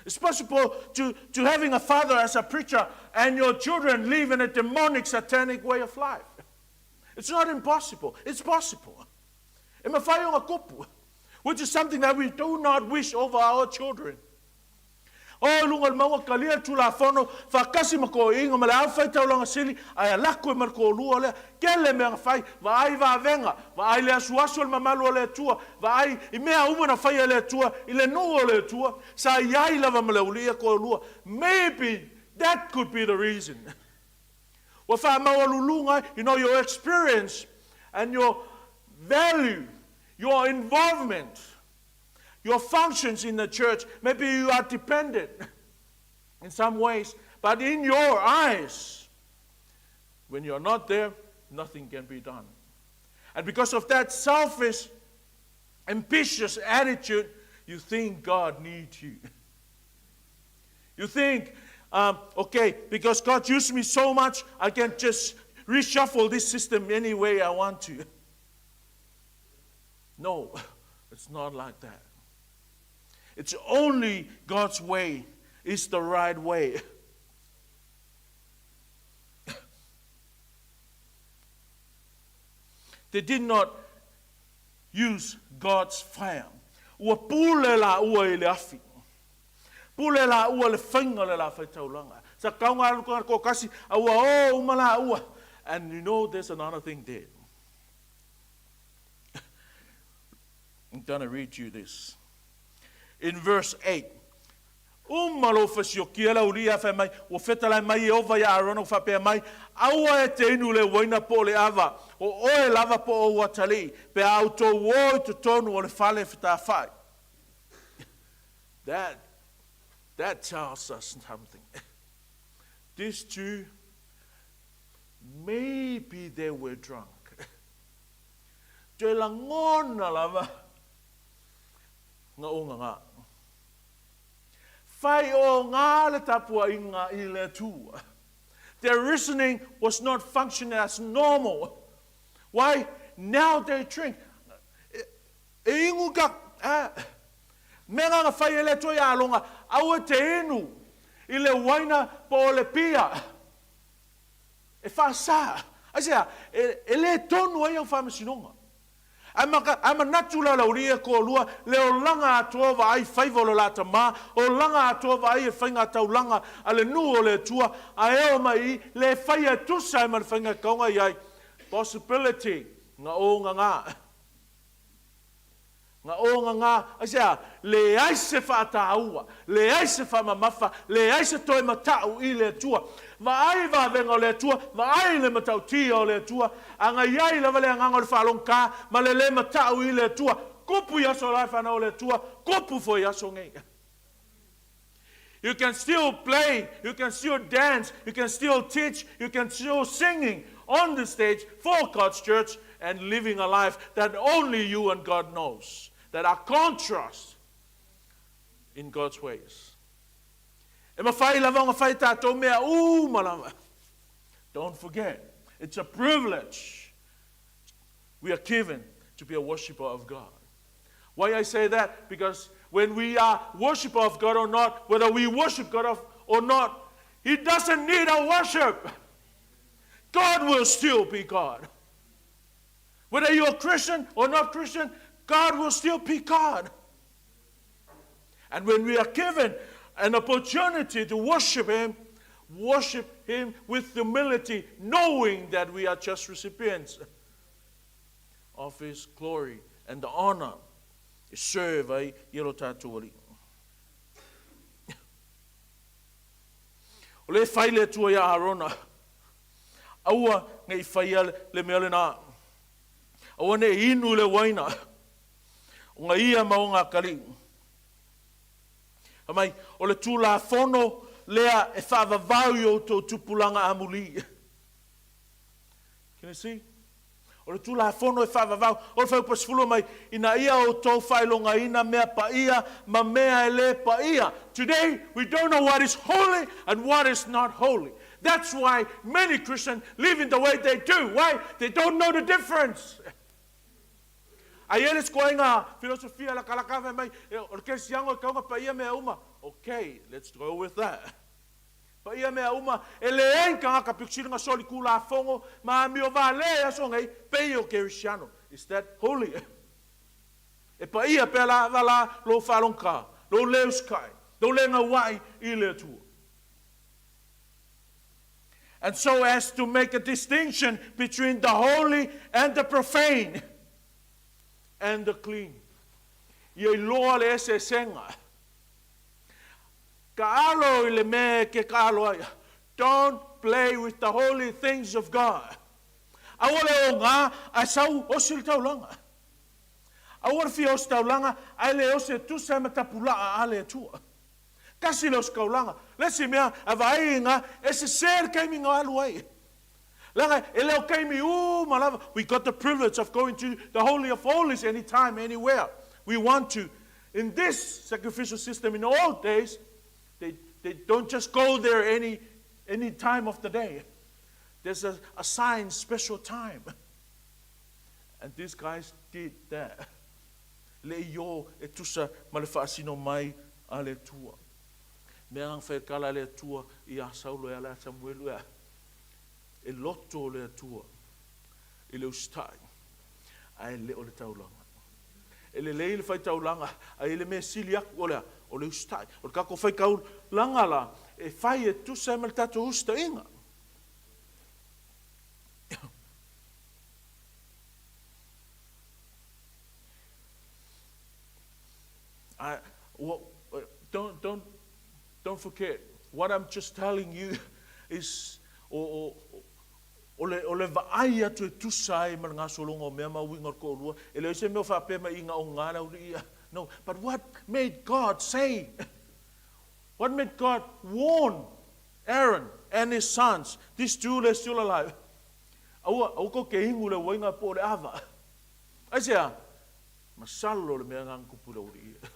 It's possible to, to having a father as a preacher and your children live in a demonic, satanic way of life. It's not impossible. It's possible. E mafai ona tupu, which is something that we do not wish over our children. O i luga o le mauga talia le Tulafono faatasi ma toeaiina ma le Aufaitaulaga Sili, ae alu atu ai ma le toalua lea. Tele mea na fai, vaai vavega, vaai le asuasu o le mamalu o le Atua, vaai i mea uma na faia e le Atua i le nuu o le Atua, sa i ai lava ma le aualii ia toalua. Maybe that could be the reason. Ua faamaualuluga ai, you know, your experience and your value, your involvement your functions in the church. Maybe you are dependent in some ways, but in your eyes, when you're not there, nothing can be done. And because of that selfish, ambitious attitude, you think God needs you. You think, okay, because God used me so much, I can just reshuffle this system any way I want to. No, it's not like that. It's only God's way is the right way. They did not use God's fire. Ua pule lāua i le afi. Pule lāua le faiga o le la faitaulaga. Sa tau ngā luka ko kasi, a ua o uma lāua. And you know there's another thing there. I'm gonna read you this. In verse 8, Uma lou fasiokia le aualii ia fai mai, ua fetalai mai Ieova iā Arona ua faapea mai, Aua e te inu le uaina po o le ava, o oe lava po o ou atalii, pe a outou o i totonu o le fale fetafai. That, that tells us something. These two, maybe they were drunk. Toe lagona lava gaogaga. Fai o ngā le tapuaiga i le Atua. Their reasoning was not functioning as normal. Why? Now they drink. E inu ka, ah, mea ngā nga fai e le Atua ia alonga, aua te inu i le uaina po o le pia. E faasā. Aisea? E, e lē tonu ai au faamasinoga. Ae ma, ae manatu la lau alii e toalua, le olaga atoa vaai faiva o le la tamā, olaga atoa vaai e faiga taulaga a le nuu o le Atua, ae oo mai i, le faia e tusa ai ma le faiga e kauga i ai. Possibility, gaogaga. Gaogaga, aisea? Leai se faataua, leai se faamamafa, leai se toe matau i le Atua. Vaai vavega o le Atua, vaai le matautia o le Atua, a na i ai lava le agaga o le faalogogā ma le lē matau i le Atua. Kupu i aso la e fanau o le Atua, kupu foi i aso nei. You can still play, you can still dance, you can still teach, you can still singing on the stage for God's church and living a life that only you and God knows, that are contrast in God's ways. E mafai lava ona fai tatou mea uma lava. Don't forget, it's a privilege we are given to be a worshiper of God. Why I say that? Because when we are worshiper of God or not, whether we worship God or not, He doesn't need our worship. God will still be God. Whether you're Christian or not Christian, God will still be God. And when we are given an opportunity to worship Him, worship Him with humility, knowing that we are just recipients of His glory and the honor e serve ai i lo tātou Alii. O le fai le Atua ia Arona, aua ne i faia le mea lenā. Aua ne i inu le uaina, o nga ia ma o ngā kaliu. Fai mai, o le Tulafono lea e faavavau i outou tupulaga amuli. Can you see? O le Tulafono e faavavau, o le fuaiupu 10 mai, ina ia outou faailogaina mea paia ma mea e lē paia. Today, we don't know what is holy and what is not holy. That's why many Christians live in the way they do. Why? They don't know the difference. Ai e le sikoaiga filosofia lakalaka fai mai, o le kerisiano e kauga paia mea uma. Okay, let's go with that. Paia mea uma, e leai ni tagata pito sili ona solitulafono ma amio valea i aso nei, pei o kerisiano. Is that holy? E paia pea lava la lou faalogotā, lou le usitai, lou le gaua'i i le Atua. And so as to make a distinction between the holy and the profane and the clean. Ia iloa le eseesega. Taalo i le mea e ke taalo ai. Don't play with the holy things of God. Aua le ogā ae sau osi le taulaga. Aua le fia osi taulaga ae le osi e tusa ai ma tapulaa a le Atua. Tasi le osi taulaga. Le isi mea a vaai i ina e sesē le taimi na alu ai. Leaga e le o taimi uma lava. We got the privilege of going to the Holy of Holies anytime, anywhere we want to. In this sacrificial system in the old days, they don't just go there any time of the day. There's a assigned special time. And these guys did that. Le i o e tusa ma le faasino mai a le Atua. Mea ang whaikala le Atua i a Saulo e ala a Samuelu e a. E loto le Atua i le usitai, ae le o le taulaga. E lelei le faitaulaga, ae i le mea sili aku o le a? O le usitai. O le tatou faitaulaga la, e fai e tusa ai ma le tatou usitaiga. I, well, don't forget, what I'm just telling you is, o le vaai atu e tusa ai ma le gasologa o mea ma uiga o le toalua, e le o se mea o faapea mai ina o gā le aualii ia. No, but what made God say? What made God warn Aaron and his sons, these two, they're still alive. Aua, aua kou te inu le uaina po o le ava. Aisea, masalo le mea ngā tupu le aualii ia.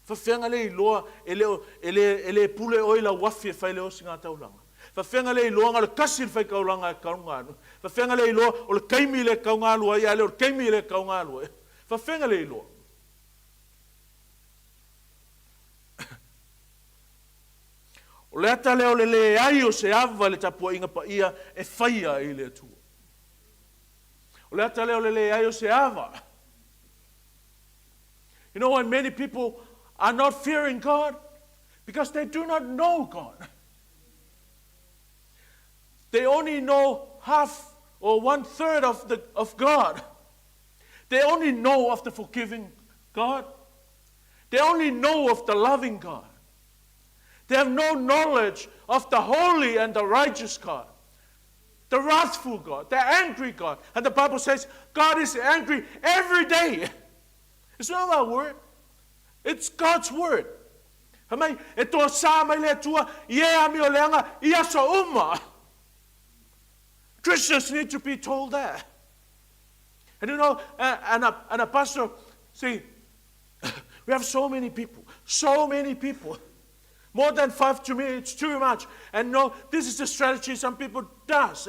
Faafefea le iloa e le, e le, e le pule oe i lau afi e fai le osi ngā taulaga. Faafefea le iloa o le kasi le faitaulaga e kauga anu. Faafefea le iloa o le taimi le kauga alu ai, ae le o le taimi le kauga alu ai. Faafefea le iloa. O le ata lea o le leai o se ava i le tapuaiga paia e faia ai le Atua. O le ata lea o le leai o se ava. You know why many people are not fearing God? Because they do not know God. They only know half or one third of God. They only know of the forgiving God. They only know of the loving God. They have no knowledge of the holy and the righteous God, the wrathful God, the angry God. And the Bible says God is angry every day. It's not our word. It's God's word. Fai mai, e toasā mai le Atua i e amio leaga i aso uma. Christians need to be told that. And and a pastor, see, we have so many people, so many people. More than five to me, it's too much. And no, this is the strategy some people does.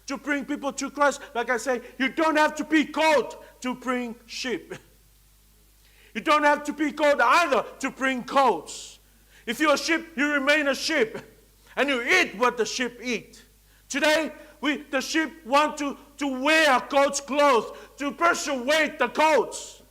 To bring people to Christ, like I say, you don't have to be called to bring sheep. You don't have to be called either to bring coats. If you're a sheep, you remain a sheep. And you eat what the sheep eat. Today, we, the sheep want to, to wear goat's clothes, to persuade the goats.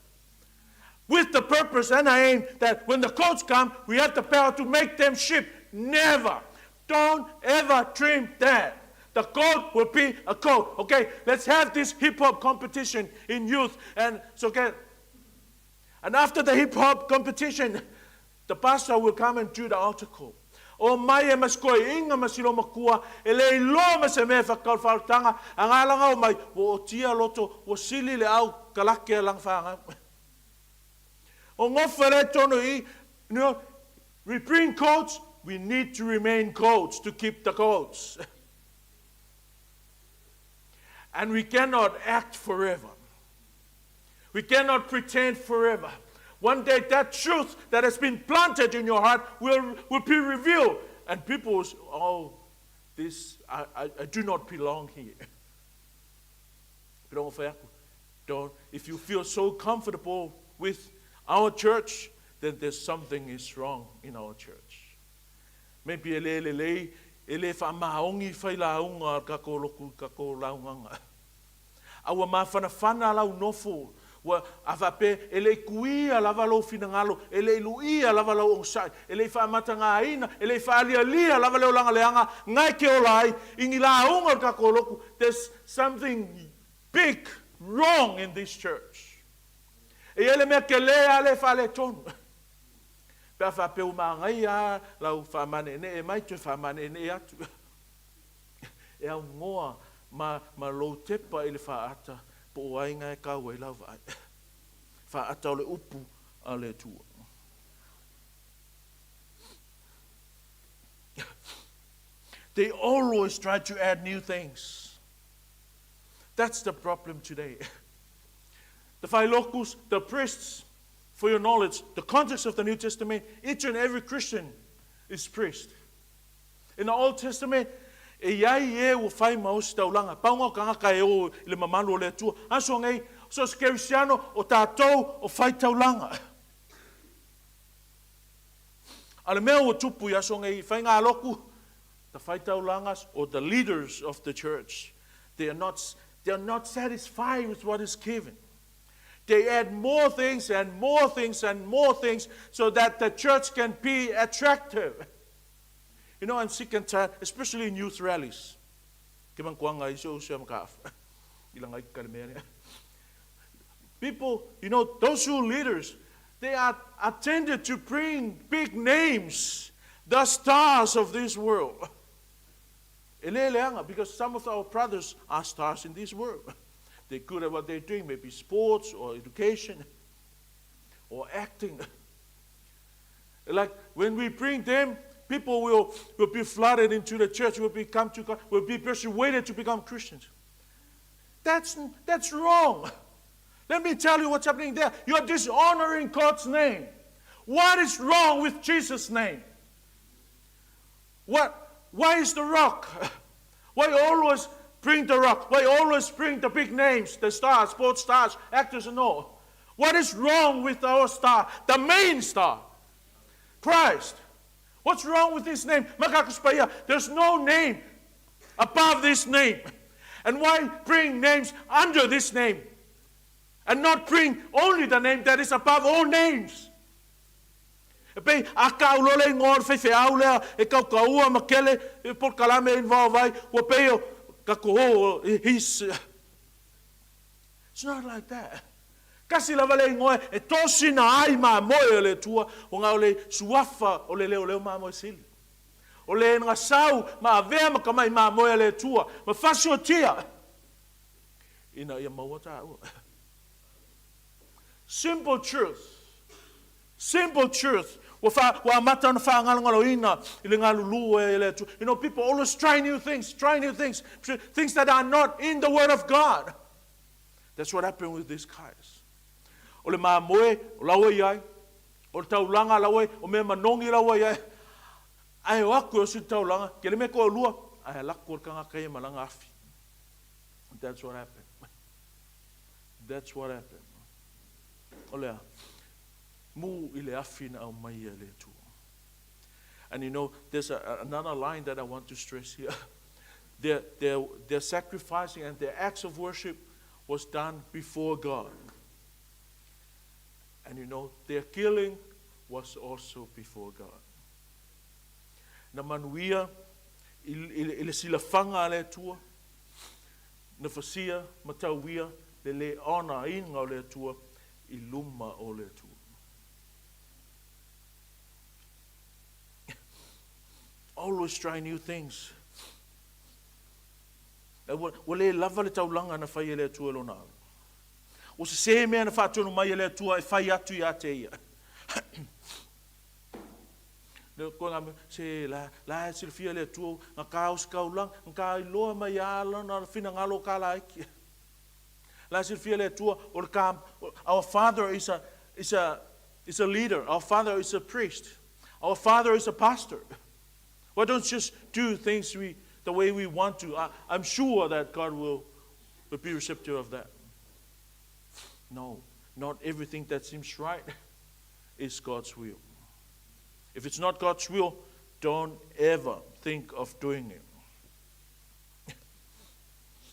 With the purpose and the aim that when the goats come, we have the power to make them sheep. Never. Don't ever dream that. The goat will be a goat. Okay, let's have this hip hop competition in youth. And so, okay, and after the hip hop competition, the pastor will come and do the altar call. O mai e maskoe inga masilo makua, e le iloa ma se mea whakau whautanga, a ngā langa o mai, o o tia loto, o sili le au kalake a langa whaanga. O ngofere tono i, you know, we bring coats, we need to remain coats to keep the coats. And we cannot act forever. We cannot pretend forever. One day that truth that has been planted in your heart will, will be revealed. And people will say, oh, this, I, I, I do not belong here. Don't, if you feel so comfortable with our church, then there's something is wrong in our church. Maybe e le le lei, e le wha maongi whai launga ka ko loku ka ko launganga. A ua mafanafana lau nofo, ua a faapea, E le i kuia lava lou finagalo, e le i luia lava lau onosai, e le i faamatagaina, e le i faalialia lava le olaga leaga gae ke ola ai, i ni lauga o le tatou lotu. There's something big wrong in this church. E i ai le mea kelē a le faaletonu. Pe a faapea ua magaia a lau faamaneenee mai toe faamaneenee atu. E aunoa ma, ma lou tepa i le faata, po o ai nga e kau ai lau vaai. Faata o le upu a le Atua. They always try to add new things. That's the problem today. The Philocus, the priests, for your knowledge, the context of the New Testament, each and every Christian is priest. In the Old Testament, e i ai e ua fai ma ositaulaga, pauga o tagata e o i le mamalu o le Atua. Aso nei, so se kerisiano o tatou o faitaulaga. A le mea ua tupu i aso nei i faigalotu, the faitaulagas or the leaders of the church, they are not, they are not satisfied with what is given. They add more things and more things and more things so that the church can be attractive. You know, I'm sick and tired, especially in youth rallies. People, you know, those who leaders, they are attended to bring big names, the stars of this world. Because some of our brothers are stars in this world. They're good at what they're doing, maybe sports or education or acting. Like when we bring them, people will, will be flooded into the church, will become to God, will be persuaded to become Christians. That's, that's wrong. Let me tell you what's happening there. You're dishonoring God's name. What is wrong with Jesus' name? What, why is the rock? Why always bring the rock? Why always bring the big names, the stars, sports stars, actors and all? What is wrong with our star, the main star? Christ. What's wrong with this name? There's no name above this name. And why bring names under this name? And not bring only the name that is above all names? E pei a kau loa le igoa o le faifeau lea e kaukaua ma kele e polokalame i le vaovai, ua pei o ka oh, he's It's not like that. Kasi lava le igoa e tosina ai mamoe o le Atua, o nga o le suafa o le leoleo mamoe sili. O le nga sau ma avea ma ka mai mamoe a le Atua, ma fasiotia ina ia maua taua. Simple truth. Simple truth. Ua, wha, ua amata ona whaangalongaloina i le ngalulu e le Atua. You know, people always try new things, try new things, things that are not in the Word of God. That's what happened with these guys. O le mamoe, o laua i ai. O le taulaga laua o mea manongi laua i ai. Ae o aku e osi le taulaga, ke le mea ko lua, ae alaku o le kangaka ia malaga afi. That's what happened. That's what happened. O le a? Mu i le afi na aumaia e le Atua. And you know, there's another line that I want to stress here. Their sacrificing and their acts of worship was done before God. And you know, their killing was also before God. Na manuia i le silafaga a le Atua, na fasia ma tauia le le onaina o le Atua i luma o le Atua. Always try new things. Ua le lava le taulaga na fai e le Atua i lona alo. Ua sesē mea na faatonu mai e le Atua e fai atu ia te ia. Le koe ngā mea, se la, la e silafia le Atua, ngā kā o se kaulanga, ngā kā iloa mai a lona finagalo o kā laiki. La e silafia le Atua, o le kā, our father is a, is a, is a leader, our father is a priest, our father is a pastor. Why don't just do things we, the way we want to? I'm sure that God will be receptive of that. No, not everything that seems right is God's will. If it's not God's will, don't ever think of doing it.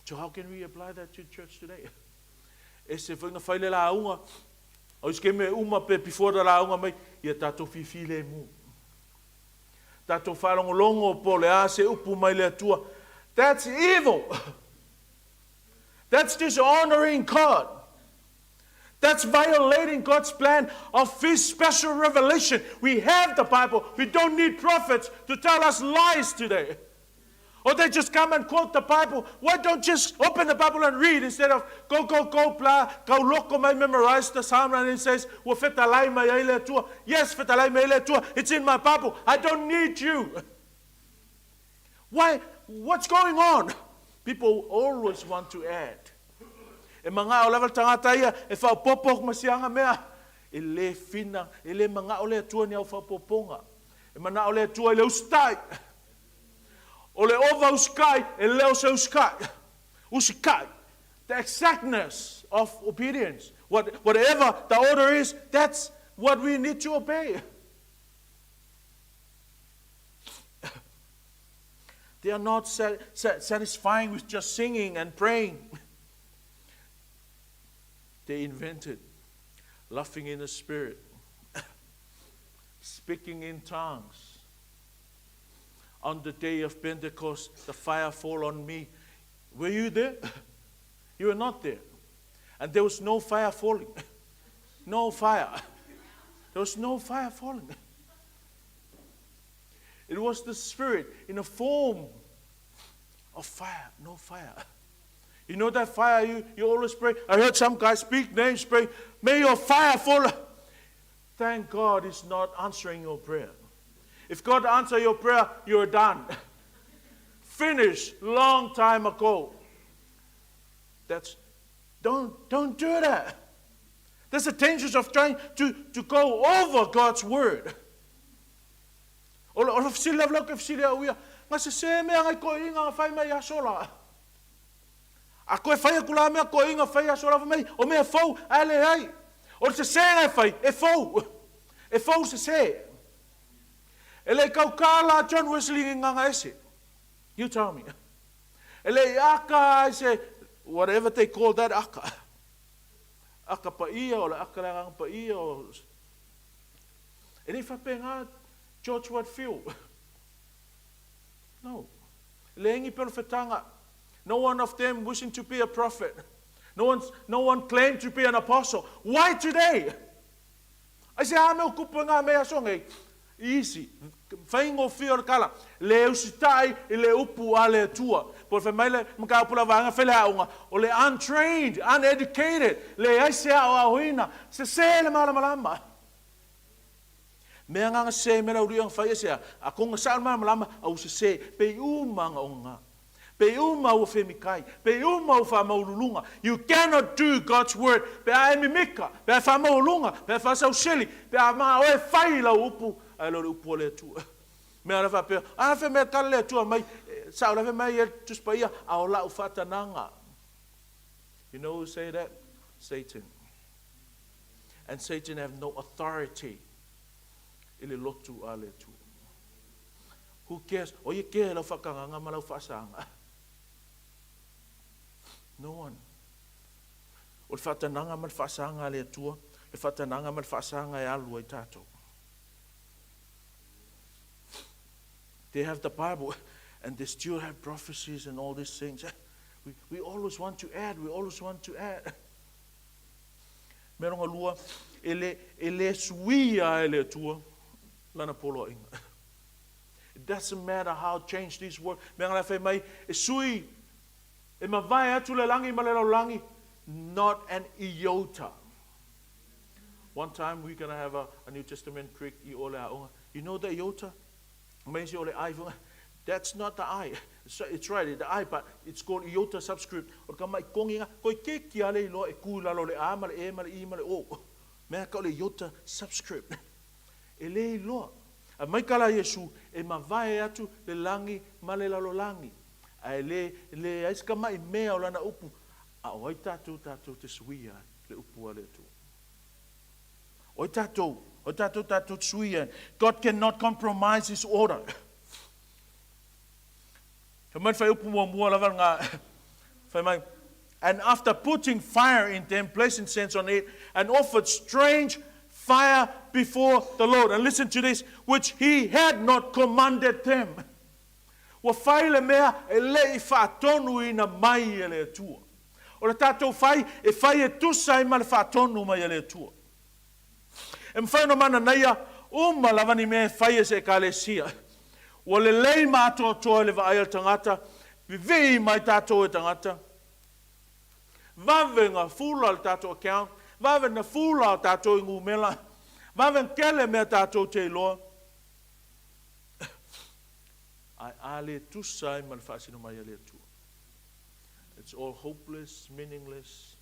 So how can we apply that to church today? E se whainga whai le lauga, au ske me uma pe before da lauga mai, ia tātou whiwhi le mu. Tātou whaalongolongo po le a se upu mai le Atua. That's evil. That's dishonoring God. That's violating God's plan of His special revelation. We have the Bible. We don't need prophets to tell us lies today. Or they just come and quote the Bible. Why don't just open the Bible and read instead of go, go, go, blah, go loko mai memorize the Psalm and it says, ua fetalai mai ai le Atua. Yes, fetalai mai ai le Atua. It's in my Bible. I don't need you. Why? What's going on? People always want to add. E mangao lava le tagata ia e faaopoopo ma siaga mea. E le fina, e le mangao le Atua ni au faaopoopoga. E manao le Atua i le usitai. O le ova usikai, e le o se usikai. Usikai. The exactness of obedience. Whatever the order is, that's what we need to obey. They are not satisfying with just singing and praying. They invented laughing in the spirit, speaking in tongues. On the day of Pentecost, the fire fall on me. Were you there? You were not there. And there was no fire falling. No fire. There was no fire falling. It was the Spirit in a form of fire. No fire. You know that fire you always pray? I heard some guy speak names, pray, may your fire fall. Thank God he's not answering your prayer. If God answer your prayer, you're done. Finished long time ago. Don't do that. There's a danger of trying to go over God's word. O le fesili lava lea ou te fesili au ia, nga se se mea ngai koe inga nga fai mai aso la. A koe fai aku la mea koe inga fai aso la mai, o mea fou, ae le ai. O le sese ngai fai, e fou. E fou sese. E le i kaukā la John Wesley ngi nganga ese. You tell me. E le i aka ai se, whatever they call that aka. Aka paia o le aka le agaga paia o... E le i faapena George Whitefield. No. Le engi perofetanga. No one of them wishing to be a prophet. No one claimed to be an apostle. Why today? Ai se a mea o kupu e ngā mea aso nei. Easy. Faigofie o le kala. Le usitai i le upu a le Atua. Po o le fai mai le mataupu la vaega fai le aoga, o le untrained, uneducated, leai se aoaoina, sese le malamalama. Mea nganga sese me lau lianga fai e sea, a konga sa le malamalama, a u sese, pe i uma nga onga nga. Pe i uma ua femikai, pe i uma ua faamaululuga. You cannot do God's word pe a e mimika, pe a e faamaualuga, pe a e faasausili, pe a maa oe e fai i lau upu, ae le o le upu a le Atua. Mea la faapea, a fe mea tala le Atua mai, sao la fe mai e Tusi Paia, a o lau faatanaga. You know who say that? Satan. And Satan have no authority i le lotu a le Atua. Who cares? O ia kea lau whakanganga ma lau whaasanga. No one. O le whaatananga ma le whaasanga a le Atua, le whaatananga ma le whaasanga e alu ai tātou. They have the Bible and they still have prophecies and all these things. We always want to add, we always want to add. Mea longa lua, e le, e le suia e le Atua lana poloaiga. It doesn't matter how change this world. Mea ngala fai mai, e sui, e mavae atu le langi ma le lalolagi, not an iota. One time we're going to have a New Testament Greek i o le aoga. You know the iota? Mai se o le I. That's not the I. It's right, the I, but it's called iota subscript. O le ka mai kongi nga, koi ke ki ale iloa e ku lalo le A ma le E ma le I ma le O. Mea ka o le iota subscript. E le iloa. A mai ka la Iesu, e mavae atu le langi ma le lalolagi. A e le, le ai se ka mai mea o lana upu, a o ai tatou tatou te suia ai le upu a le Atua. O ai tatou, o ai tatou tatou te suia ai. God cannot compromise His order. Fai mai le whaiupu muamua lava ngā, fai mai, and after putting fire in them, placed incense on it, and offered strange fire before the Lord. And listen to this, which he had not commanded them. Ua fai le mea e le i faatonuina mai e le Atua. O le tatou fai, e fai e tusa ai ma le faatonu mai a le Atua. E mafai ona mananaia uma lava ni mea e fai e se Ekalesia. Ua lelei ma atoatoa i le vaai a le tagata, vivii mai tatou e tagata, vave na fula le tatou account, vave na fula o tatou i numela, vave na kele mea tatou te iloa. Ae a le tusa ai ma le faasino mai a le Atua. It's all hopeless, meaningless.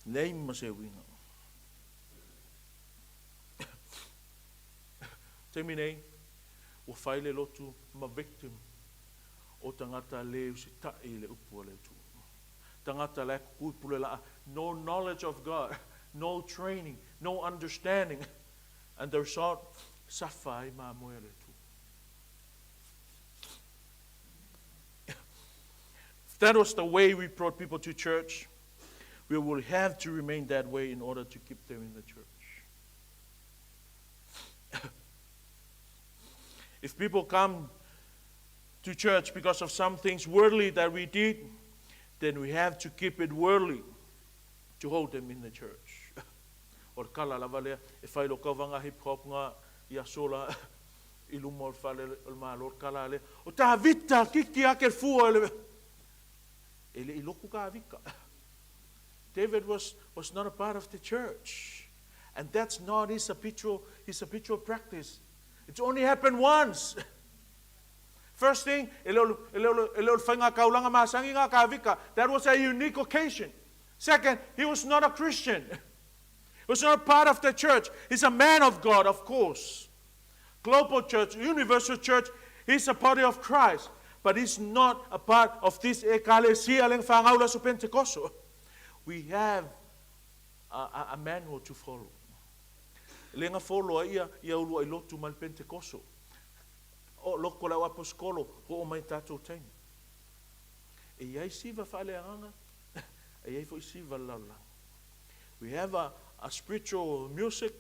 Leai ma se uiga. Taimi nei, ua fai le lotu ma victim o tagata le usita'i i le upu a le Atua. Tagata la e kukui pule la'a, no knowledge of God, no training, no understanding, and the result, safa ai mamoe a le Atua. If that was the way we brought people to church, we will have to remain that way in order to keep them in the church. If people come to church because of some things worldly that we did, then we have to keep it worldly to hold them in the church. O le kala lava lea e fai lo kauvaga hip hop nga i aso la i luma o le fale o le Malo le kala lea. O Tavita kiki ake le fua le e le i loku ka vika. David was not a part of the church. And that's not his habitual practice. It's only happened once. First thing, e le o e le o e le o le whainga kaulanga masangi ngā ka vika. That was a unique occasion. Second, he was not a Christian. He was not a part of the church. He's a man of God, of course. Global church, universal church, he's a body of Christ. But he's not a part of this ekalesia leng whangaula so Pentecosto. We have a manual to follow. Le nga follow ai ia ia ulu ai lotu ma le Pentecosto. O loko lau aposkolo ho o mai tatou taimi. E iai siva faaleagaga, e iai foi siva le lalolagi. We have a spiritual music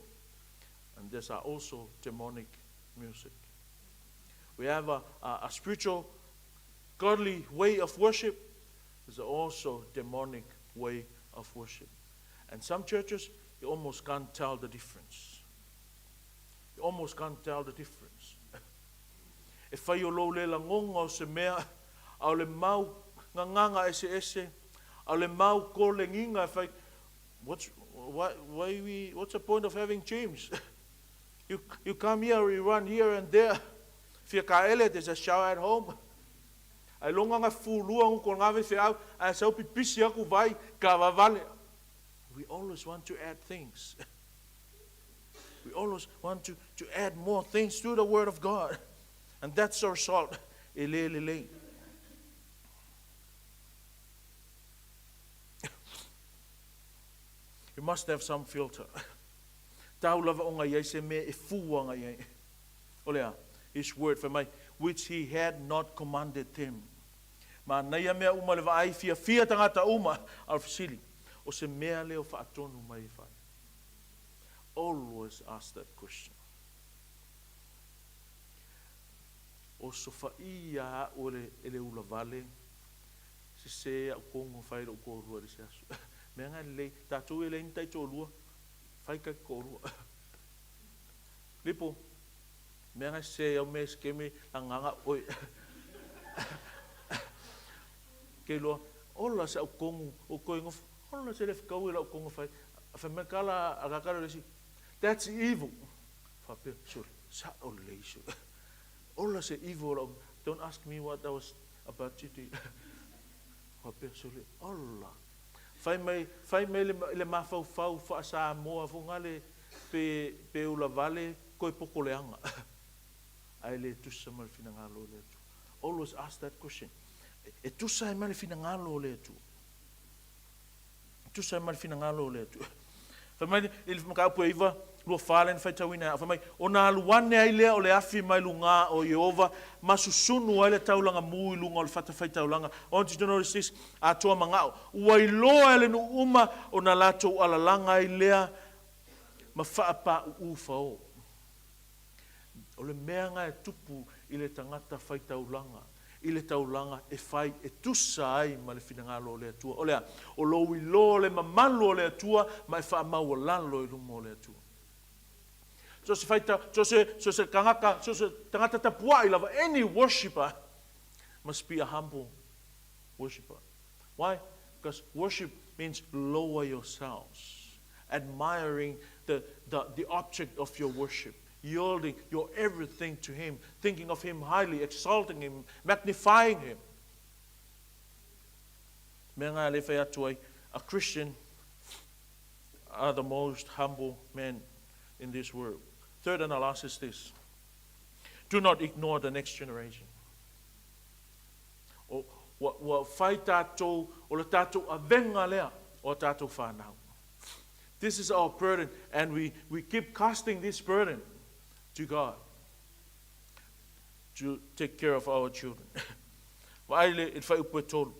and there's also demonic music. We have a spiritual godly way of worship. There's also demonic way of worship. And some churches, you almost can't tell the difference. You almost can't tell the difference. E fai o lou le lagonga o se mea, a o le mau gagaga eseese, a o le mau kolegiga e fai, what's, why we, what's the point of having gyms? You come here, you run here and there. Fia kaele, there's a shower at home. Ai longa nga fulua ngu ko ngave feau, ai sau pipisi aku vai, ka vavale. We always want to add things. We always want to add more things to the Word of God. And that's our salt. E le le le. You must have some filter. Tau lava ona i ai se mea e fua agai i ai. O le a? His word, fai mai, which he had not commanded them. Manaia mea uma le vaai fiafia tagata uma, a o le fesili, o se mea lea o faatonu mai e fai? Always ask that question. Osofaia a'u e le ulavale, sese a'u kogo fai lo'u toalua i le isi aso. Mea na e lelei, tatou e leai ni taitoalua, fai ta toalua. Lipo, mea na e sese ai au mea i se taimi lagaga oe. Ke iloa, ola se au kogu o koe nofo, ola se le fekaui lau kogo fai. Fai mai kala a kakala le isi, that's evil. Faapea, sole, sa'o lelei sole. Ola se evil lau, don't ask me what I was about to do. Faapea, sole, ola. Fai mai, fai mai le, le mafaufau faa-Samoa fogale pe, pe ulavale koe pokoleaga. Ae le tusa ma le finagalo o le Atua. Always ask that question. E tusa ai ma le finagalo o le Atua. E tusa ai ma le finagalo o le Atua. Fai mai i le mataupu e 9, 24 lea na faitauina ai au, fai mai, Ona alu ane ai lea o le afi mai lugā o Ieova, ma susunu ai le taulaga mū i luga o le fatafaitaulaga. I want you to notice this, atoa magao. Ua iloa e le nuu uma ona latou alalaga ai lea ma faapāuū faō. O le mea na e tupu i le tagata faitaulaga, i le taulaga e fai e tusa ai ma le finagalo o le Atua. O le a? O lou iloa o le mamalu o le Atua ma e faamaualalo i luma o le Atua. So se faita, so se, so se tagata, so se tagata tapuai lava, any worshipper must be a humble worshipper. Why? Because worship means lower yourselves, admiring the, the, the object of your worship, yielding your everything to Him, thinking of Him highly, exalting Him, magnifying Him. Mea ngā le whai atu ai, a Christian are the most humble men in this world. Third and the last is this. Do not ignore the next generation. O, ua, ua fai tātou, o le tātou avenga lea o a tātou whānau. This is our burden, and we, we keep casting this burden to God to take care of our children. Vaai le, i le whaiupu e tolu.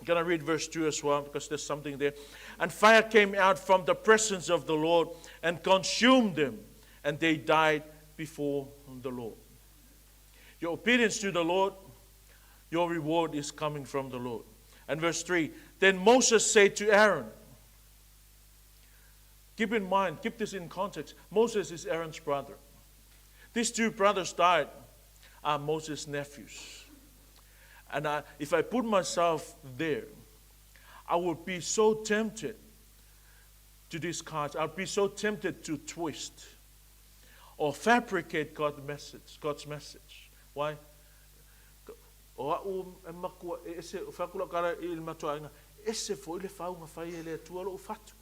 I'm going to read verse 2 as well because there's something there. And fire came out from the presence of the Lord and consumed them, and they died before the Lord. Your obedience to the Lord, your reward is coming from the Lord. And verse 3 Then Moses said to Aaron, Keep in mind, keep this in context. Moses is Aaron's brother. These two brothers died are Moses' nephews. And I, if I put myself there, I would be so tempted to discard. I'd be so tempted to twist or fabricate God's message. God's message. Why? O a'u e makua e ese, o whai atu lau kala i le matua aiga, ese foi le faauga fai e le Atua lo'u fatu.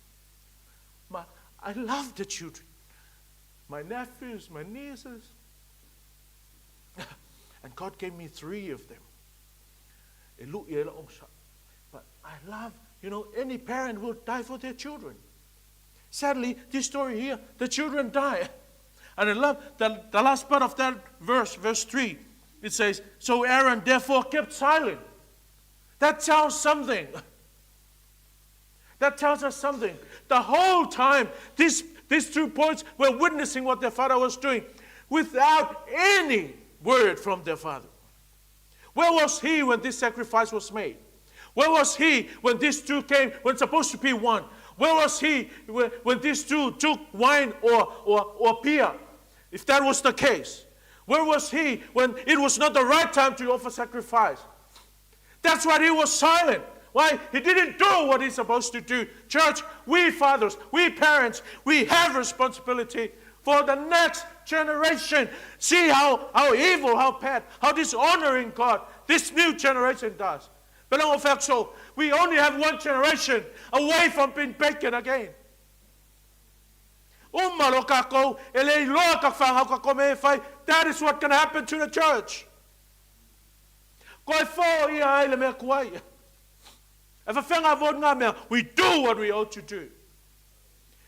Ma, I love the children. My nephews, my nieces. And God gave me three of them. E lu'i ai la'u onosai. But I love, you know, any parent will die for their children. Sadly, this story here, the children die. And I love the, the last part of that verse, verse 3. It says, So Aaron therefore kept silent. That tells something. That tells us something. The whole time, these, these two boys were witnessing what their father was doing without any word from their father. Where was he when this sacrifice was made? Where was he when these two came, when supposed to be one? Where was he when, when these two took wine or, or, or beer? If that was the case. Where was he when it was not the right time to offer sacrifice? That's why he was silent. Why? He didn't do what he's supposed to do. Church, we fathers, we parents, we have responsibility for the next generation. See how, how evil, how bad, how dishonoring God this new generation does. But so we only have one generation away from being bacon again. Uma lo kākou, e le iloa ka whangau ka kome e whai. That is what can happen to the church. Koe fō ia ai le mea kuai. E faafefea avoid ngā mea, we do what we ought to do.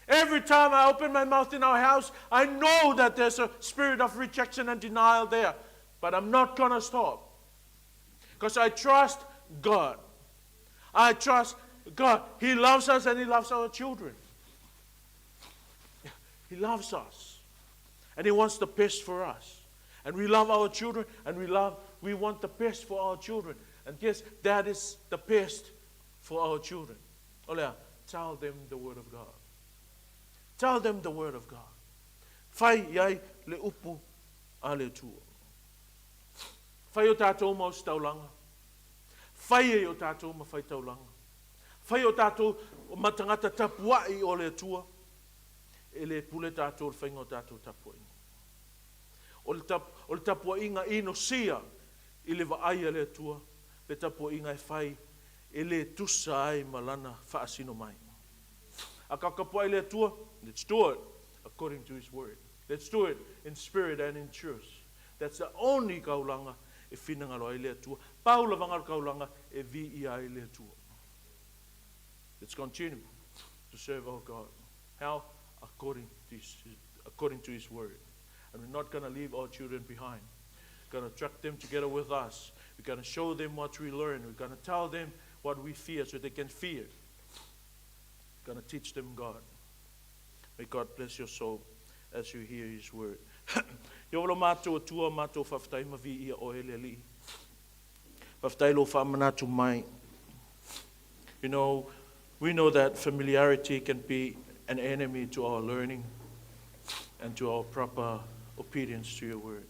Every time I open my mouth in our house, I know that there's a spirit of rejection and denial there. But I'm not going to stop. Because I trust God. I trust God. He loves us and He loves our children. He loves us. And He wants the best for us. And we love our children and we love we want the best for our children. And yes, that is the best for our children. Olea, tell them the word of God. Tell them the word of God. Fai i ai le upu a le Atua. Fai o tātou ma ositaulaga. Fai e o tātou ma faitaulaga. Fai o tātou ma tagata tapuai o le Atua. E le pule tātou le whainga o tātou tapuaiga. O le, tap, o le tapuaiga inosia i le vaai a le Atua, le tapuaiga e fai e le tusa ai ma lana faasino mai. A kakapuai le Atua, let's do it according to his word. Let's do it in spirit and in truth. That's the only kaulanga e finagalo ai le Atua. Pau lavaga o le kaulaga e viia ai le Atua. Let's continue to serve our God. How? According to his, according to his word. And we're not going to leave our children behind. We're going to track them together with us. We're going to show them what we learn. We're going to tell them what we fear so they can fear. We're going to teach them God. May God bless your soul as you hear his word. Ia o lo mātou Atua mātou faafetai ma viia oe le Alii. Faafetai lou faamanatu mai. You know, we know that familiarity can be an enemy to our learning and to our proper obedience to your word.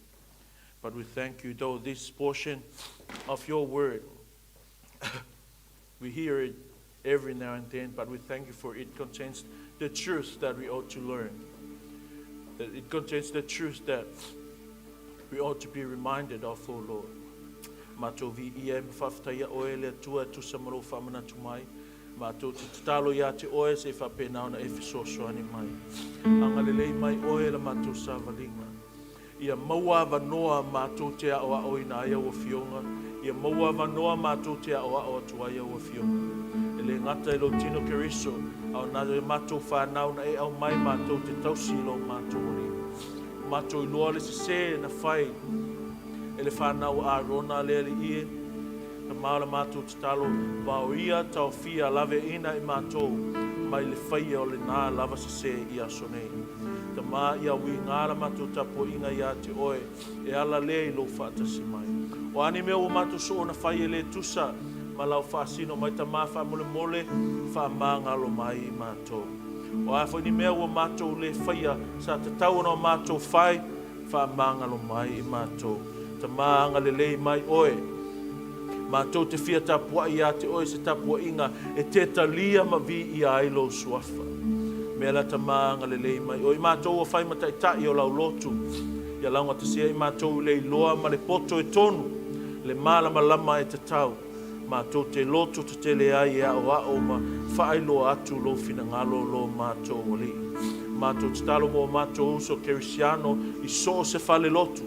But we thank you, though this portion of your word, we hear it every now and then, but we thank you for it contains the truth that we ought to learn. That it contains the truth that we ought to be reminded of, O Lord. Matou viia ma faafetaia oe le Atua e tusa ma lou faamanatu mai. Matou te tatalo iā te oe se i faapena ona e fesoasoani mai. Agalelei mai oe la matou savaliga. Ia maua avanoa matou te aoaoina ai au afioga. Ia maua avanoa matou te aoao atu ai au afioga. E le gata i lou tino Keriso, a o nā matou fanau na e aumai matou te tausi i lo matou Alii. Ua matou iloa le sesē na fai e le fanau a Arona le alii e, Tama o la matou tatalo, vaoia taofia laveaiina i matou mai le faia o lenā lava sesē i aso nei. Tama ia uigā la matou tapuaiga iā te oe e ala lea i lou faatasi mai. O a ni mea ua matou soona fai e le tusa ma lau faasino mai Tama faamolemole faamagalo mai i matou. O a foi ni mea ua matou le faia sa tatau ona o matou fai, faamagalo mai i matou. Tama agalelei mai oe. Matou te fia tapuai iā te oe se tapuaiga e te talia ma viia ai lou suafa. Mea la Tama agalelei mai oe. I matou ua fai ma taitai o lau lotu, ia laugatasia i matou i le iloa ma le poto e tonu, le malamalama e tatau. Matou te loto tetele ai e aʻoaʻo ma faailoa atu lou finagalo lo matou Alii. Matou tatalo mo matou uso Kerisiano i so o se fale lotu,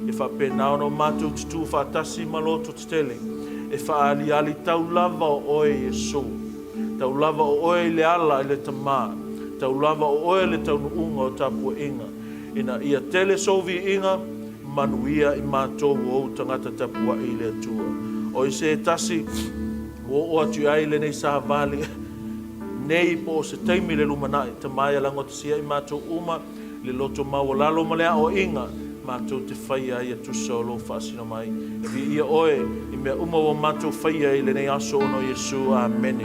e faapena ona o matou tutū faatasi ma loto tetele, e faaaliali tau lava o oe Iesu. Tau lava o oe i le ala i le Tama. Tau lava o oe le taunuuga o tapuaiga. Ina ia tele sou viiga, manuia i matou o ou tagata tapuai i le Atua. O i se tasi ua oo atu i ai lenei savali nei po o se taimi le lumanai, Tama ia lagotasia i matou uma le loto maualalo ma le aoaiga matou te faia ai ia tusa o lou faasino mai. E viia oe i mea uma ua matou faia i lenei aso ona o Iesu. Amene.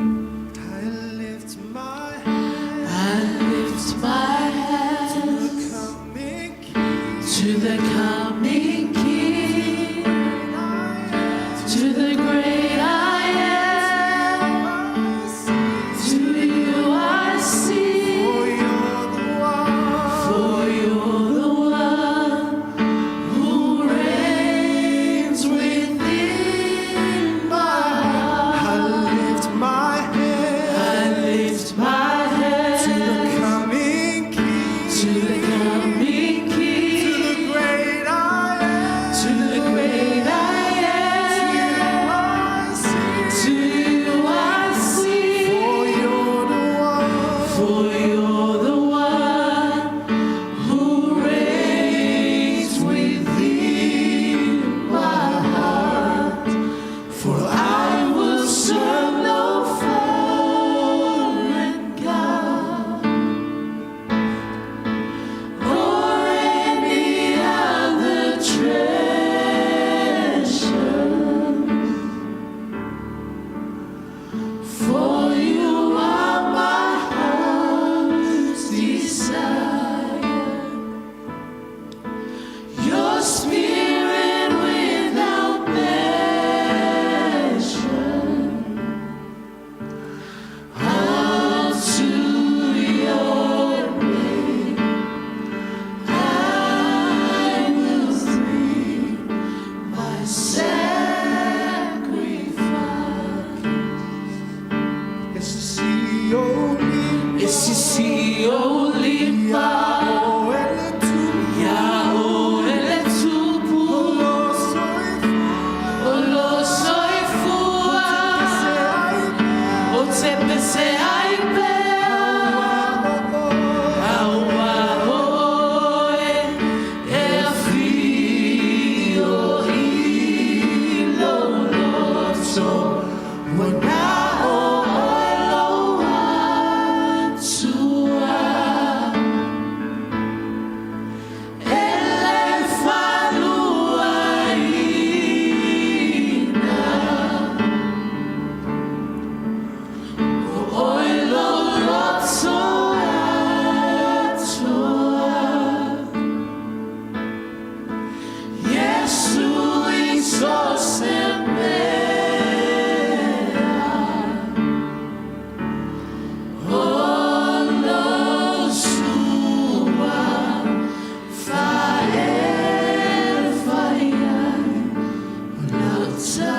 I lift my hands, I lift my hands to the coming King, to the coming King, to the great I am. To you I sing, for you're the one, for you're the one who reigns within my heart. I lift my hands, I lift my hands to the coming King, to the coming King, to the great Sa.